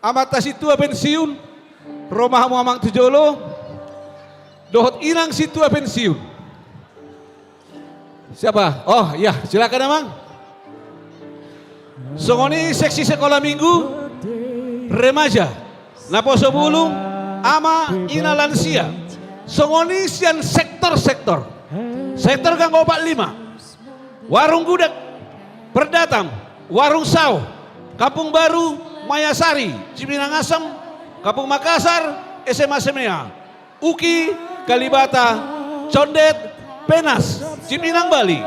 Amanta sintua pensiun. Ro ma hamu, Amang, tu jolo. Dohot inang sintua pensiun. Siapa? Oh, iya, silakan, Amang. Songon i seksi sekolah minggu, remaja, naposo bulung, ama, ina, lansia. Songon i sian sektor-sektor. Sektor ganggo opat lima. Warung Gudeg, Perdatam, Warung Sao, Kampung Baru, Mayasari, Cipinang Asem, Kampung Makassar, S M A Semea, Uki, Kalibata, Condet, Penas, Cipinang Bali,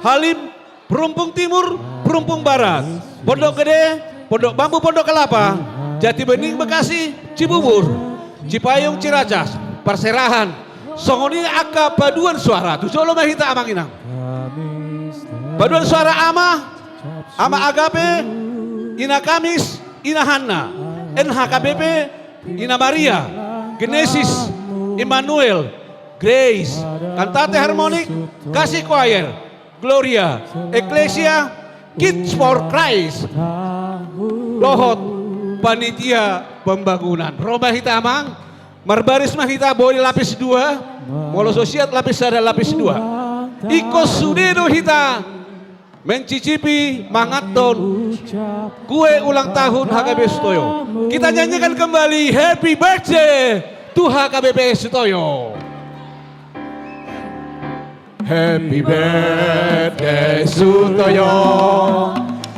Halim, Perumpung Timur, Perumpung Barat, Pondok Gede, Pondok Bambu, Pondok Kelapa, Jati Bening, Bekasi, Cibubur, Cipayung, Ciracas, Parserahan. Songon i angka paduan suara. Tu jolo ma hita, Amang, Inang. Paduan suara ama, Ama Agape, Ina Kamis, Ina Hanna, N H K B P, Ina Maria, Genesis, Immanuel, Grace, Cantate Harmonic, Kasih Choir, Gloria, Eklesia, Kids for Christ, dohot panitia pembangunan. Ro ma hita, Amang, marbaris ma hita, boi lapis dua, molo so siap lapis sada, lapis dua. Ingkon sude do hita mencicipi, manganhon kue ulang tahun H K B P Sutoyo. Kita nyanyikan kembali Happy Birthday to H K B P Sutoyo. Happy birthday Sutoyo.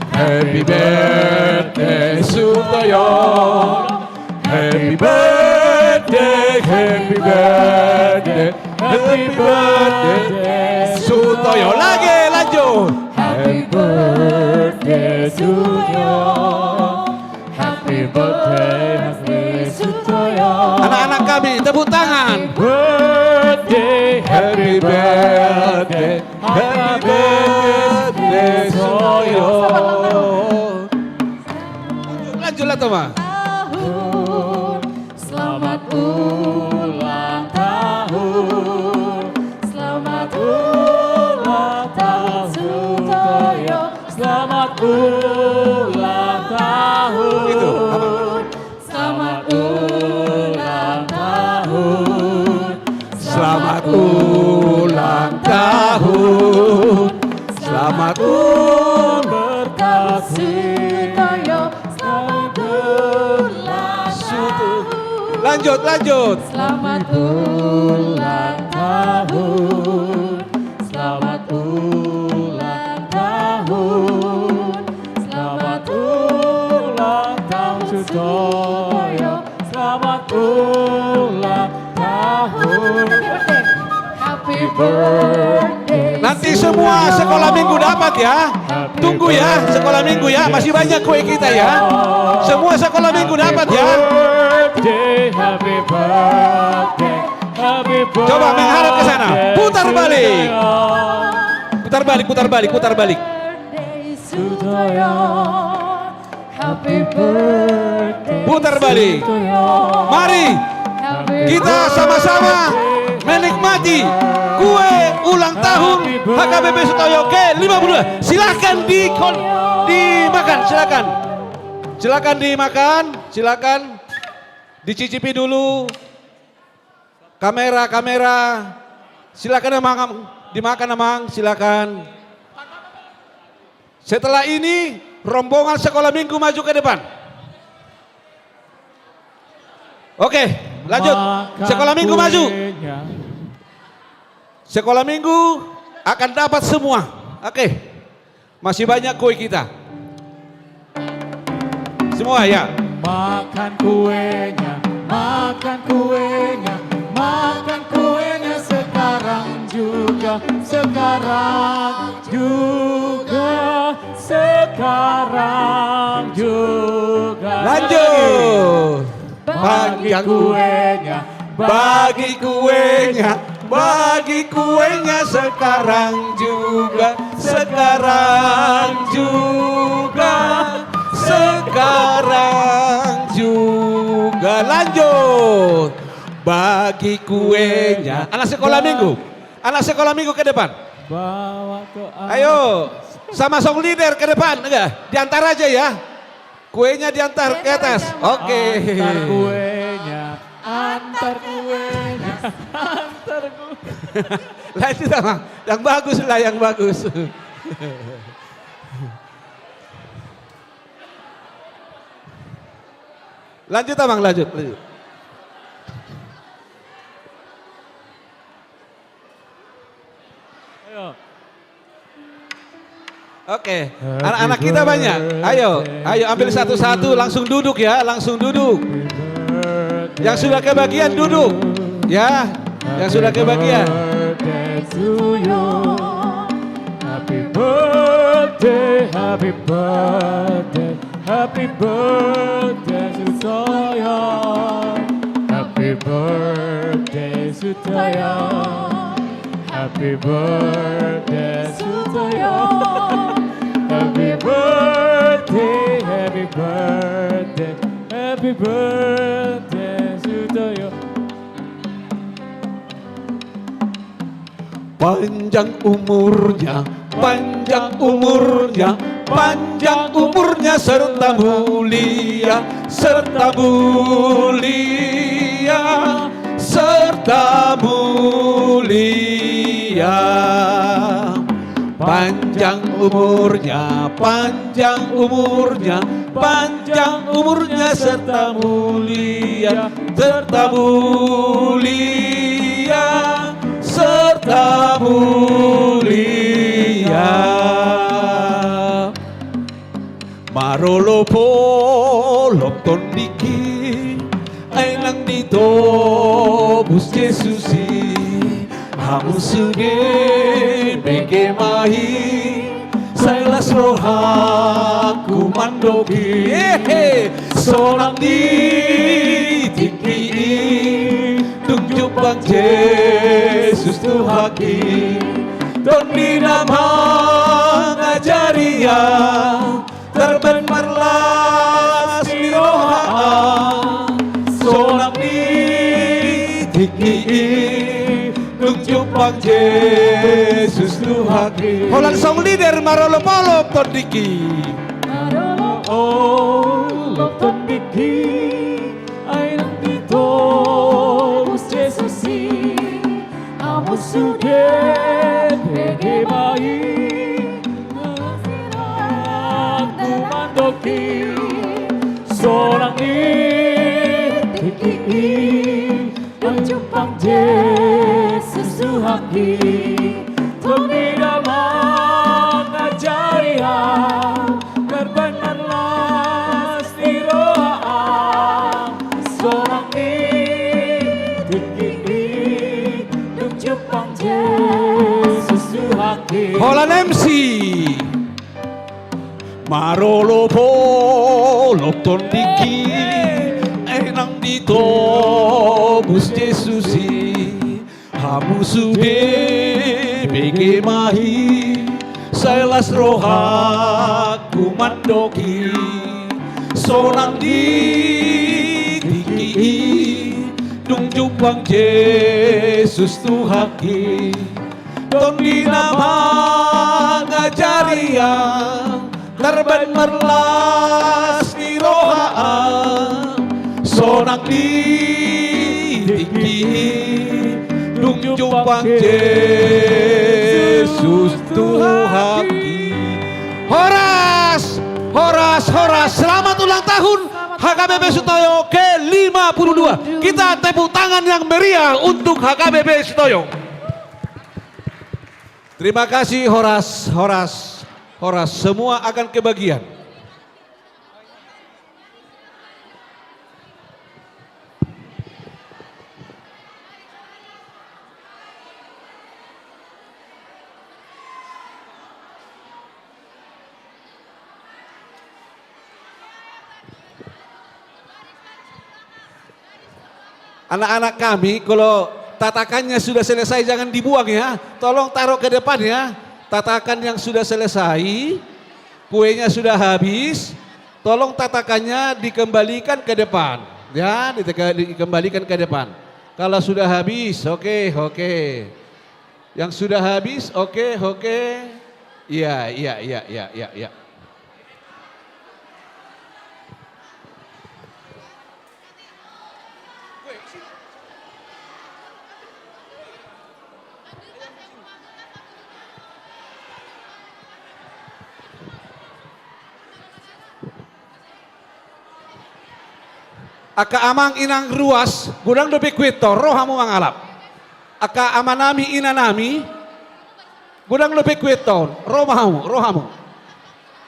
Happy birthday Sutoyo. Happy birthday, happy birthday, happy birthday Sutoyo. Lagi, lanjut. Happy birthday Sutoyo. Happy birthday, happy Sutoyo. Anak-anak kami, tepuk tangan. Birthday, happy birthday, happy birthday Sutoyo. Lanjutlah, Toma. Tahun, selamat ulang tahun. Selamat ulang tahun Sutoyo. Selamat ulang tahun. Itu, apa? Selamat ulang tahun. Selamat ulang tahun. Selamat ulang tahun Sutoyo. Selamat ulang tahun. Lanjut, lanjut. Selamat ulang tahun. Selamat ulang tahun. Selamat ulang tahun Sutoyo. Selamat ulang tahun. Happy birthday. Nanti semua sekolah minggu dapat ya. Tunggu ya, sekolah minggu ya, masih banyak kue kita ya. Semua sekolah minggu dapat ya. Happy birthday, happy birthday, happy birthday. Coba menghadap ke sana. Putar balik. Putar balik, putar balik, putar balik. Happy birthday. Putar balik. Mari kita sama-sama menikmati kue ulang tahun H K B P Sutoyo ke lima puluh dua. Silakan di, dimakan, silakan. Silakan dimakan, silakan dicicipi dulu. Kamera, kamera. Silakan, Amang, dimakan, Amang, silakan. Setelah ini, rombongan sekolah minggu maju ke depan. Oke, lanjut. Sekolah minggu maju. Sekolah minggu akan dapat semua. Oke. Masih banyak kue kita. Semua ya. Makan kuenya, makan kuenya, makan kuenya sekarang juga, sekarang juga, sekarang juga. Lanjut. Bagi kuenya, bagi kuenya, bagi kuenya sekarang juga, sekarang juga, sekarang juga. Lanjut. Bagi kuenya. Anak sekolah minggu. Anak sekolah minggu ke depan. Ayo, sama song leader ke depan, enggak? Diantar aja ya. Kuenya diantar ke atas. Oke. Antar kuenya, antar kuenya, antar ku. Lanjut, Amang. Yang bagus lah, yang bagus. Lanjut, Amang, lanjut, lanjut. Ayo. Oke, anak-anak kita banyak. Ayo, ayo ambil satu-satu, langsung duduk ya, langsung duduk. Yang sudah kebagian duduk, ya. Yang sudah kebagian. Happy birthday, happy birthday. Happy birthday to you. Happy birthday to you. Happy birthday to you. Happy birthday, happy birthday, happy birthday to you. Panjang umurnya, panjang umurnya, panjang umurnya serta mulia, serta mulia, serta mulia. Panjang umurnya, panjang umurnya, panjang umurnya serta mulia, serta mulia, serta mulia. Marolopolop tondingki, ai nang ditobus Jesus i. Hamu sude bege ma i, sai las rohangku mandok i. Ehe. Sonang di tingki i, dung jumpang Jesus Tuhanki. Tondi na mangajari au, tarbaen marlas ni roha au. Sonang di tingki i, dung jumpang Jesus Tuhanki. Holan song leader, marolopolop tondingki. Marolopolop tondingki, ai nang ditobus Jesus i. Hamu sude bege ma i, rohangku mandok i. Sonang di tingki i, dung jumpang Jesus Tuhanki. Tondi na mangajari au, tarbaen marlas ni roha au. Sonang di tingki i, dung jumpang Jesus Tuhanki. Holan M C. Marolopolop tondingki, ai nang ditobus Jesus i. Hamu sude bege ma i, sai las rohangku mandok i. Sonang di tingki i, dung jumpang Jesus Tuhanki. Tondi na mangajari au, tarbaen marlas ni roha au. Sonang di tingki i, dung jumpang Jesus Tuhanki. Horas, horas, horas. Selamat ulang tahun. H K B P Sutoyo ke lima puluh dua. Kita tepuk tangan yang meriah untuk H K B P Sutoyo. Terima kasih, horas, horas, horas. Semua akan kebagian. Anak-anak kami, kalau tatakannya sudah selesai, jangan dibuang ya. Tolong taruh ke depan ya. Tatakan yang sudah selesai, kuenya sudah habis, tolong tatakannya dikembalikan ke depan. Ya, diteka-, dikembalikan ke depan. Kalau sudah habis, oke, oke. Yang sudah habis, oke, oke. Iya, iya, iya, iya, iya, iya. Angka amang inang ruas, godang dope kuinta on, ro hamu mangalap. Angka amanami, inanami, godang dope kuinta on, ro ma hamu, ro hamu.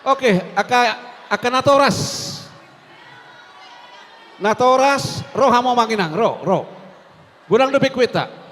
Oke, angka, angka natoras. Natoras, ro hamu amang inang, ro, ro. Godang dope kuinta.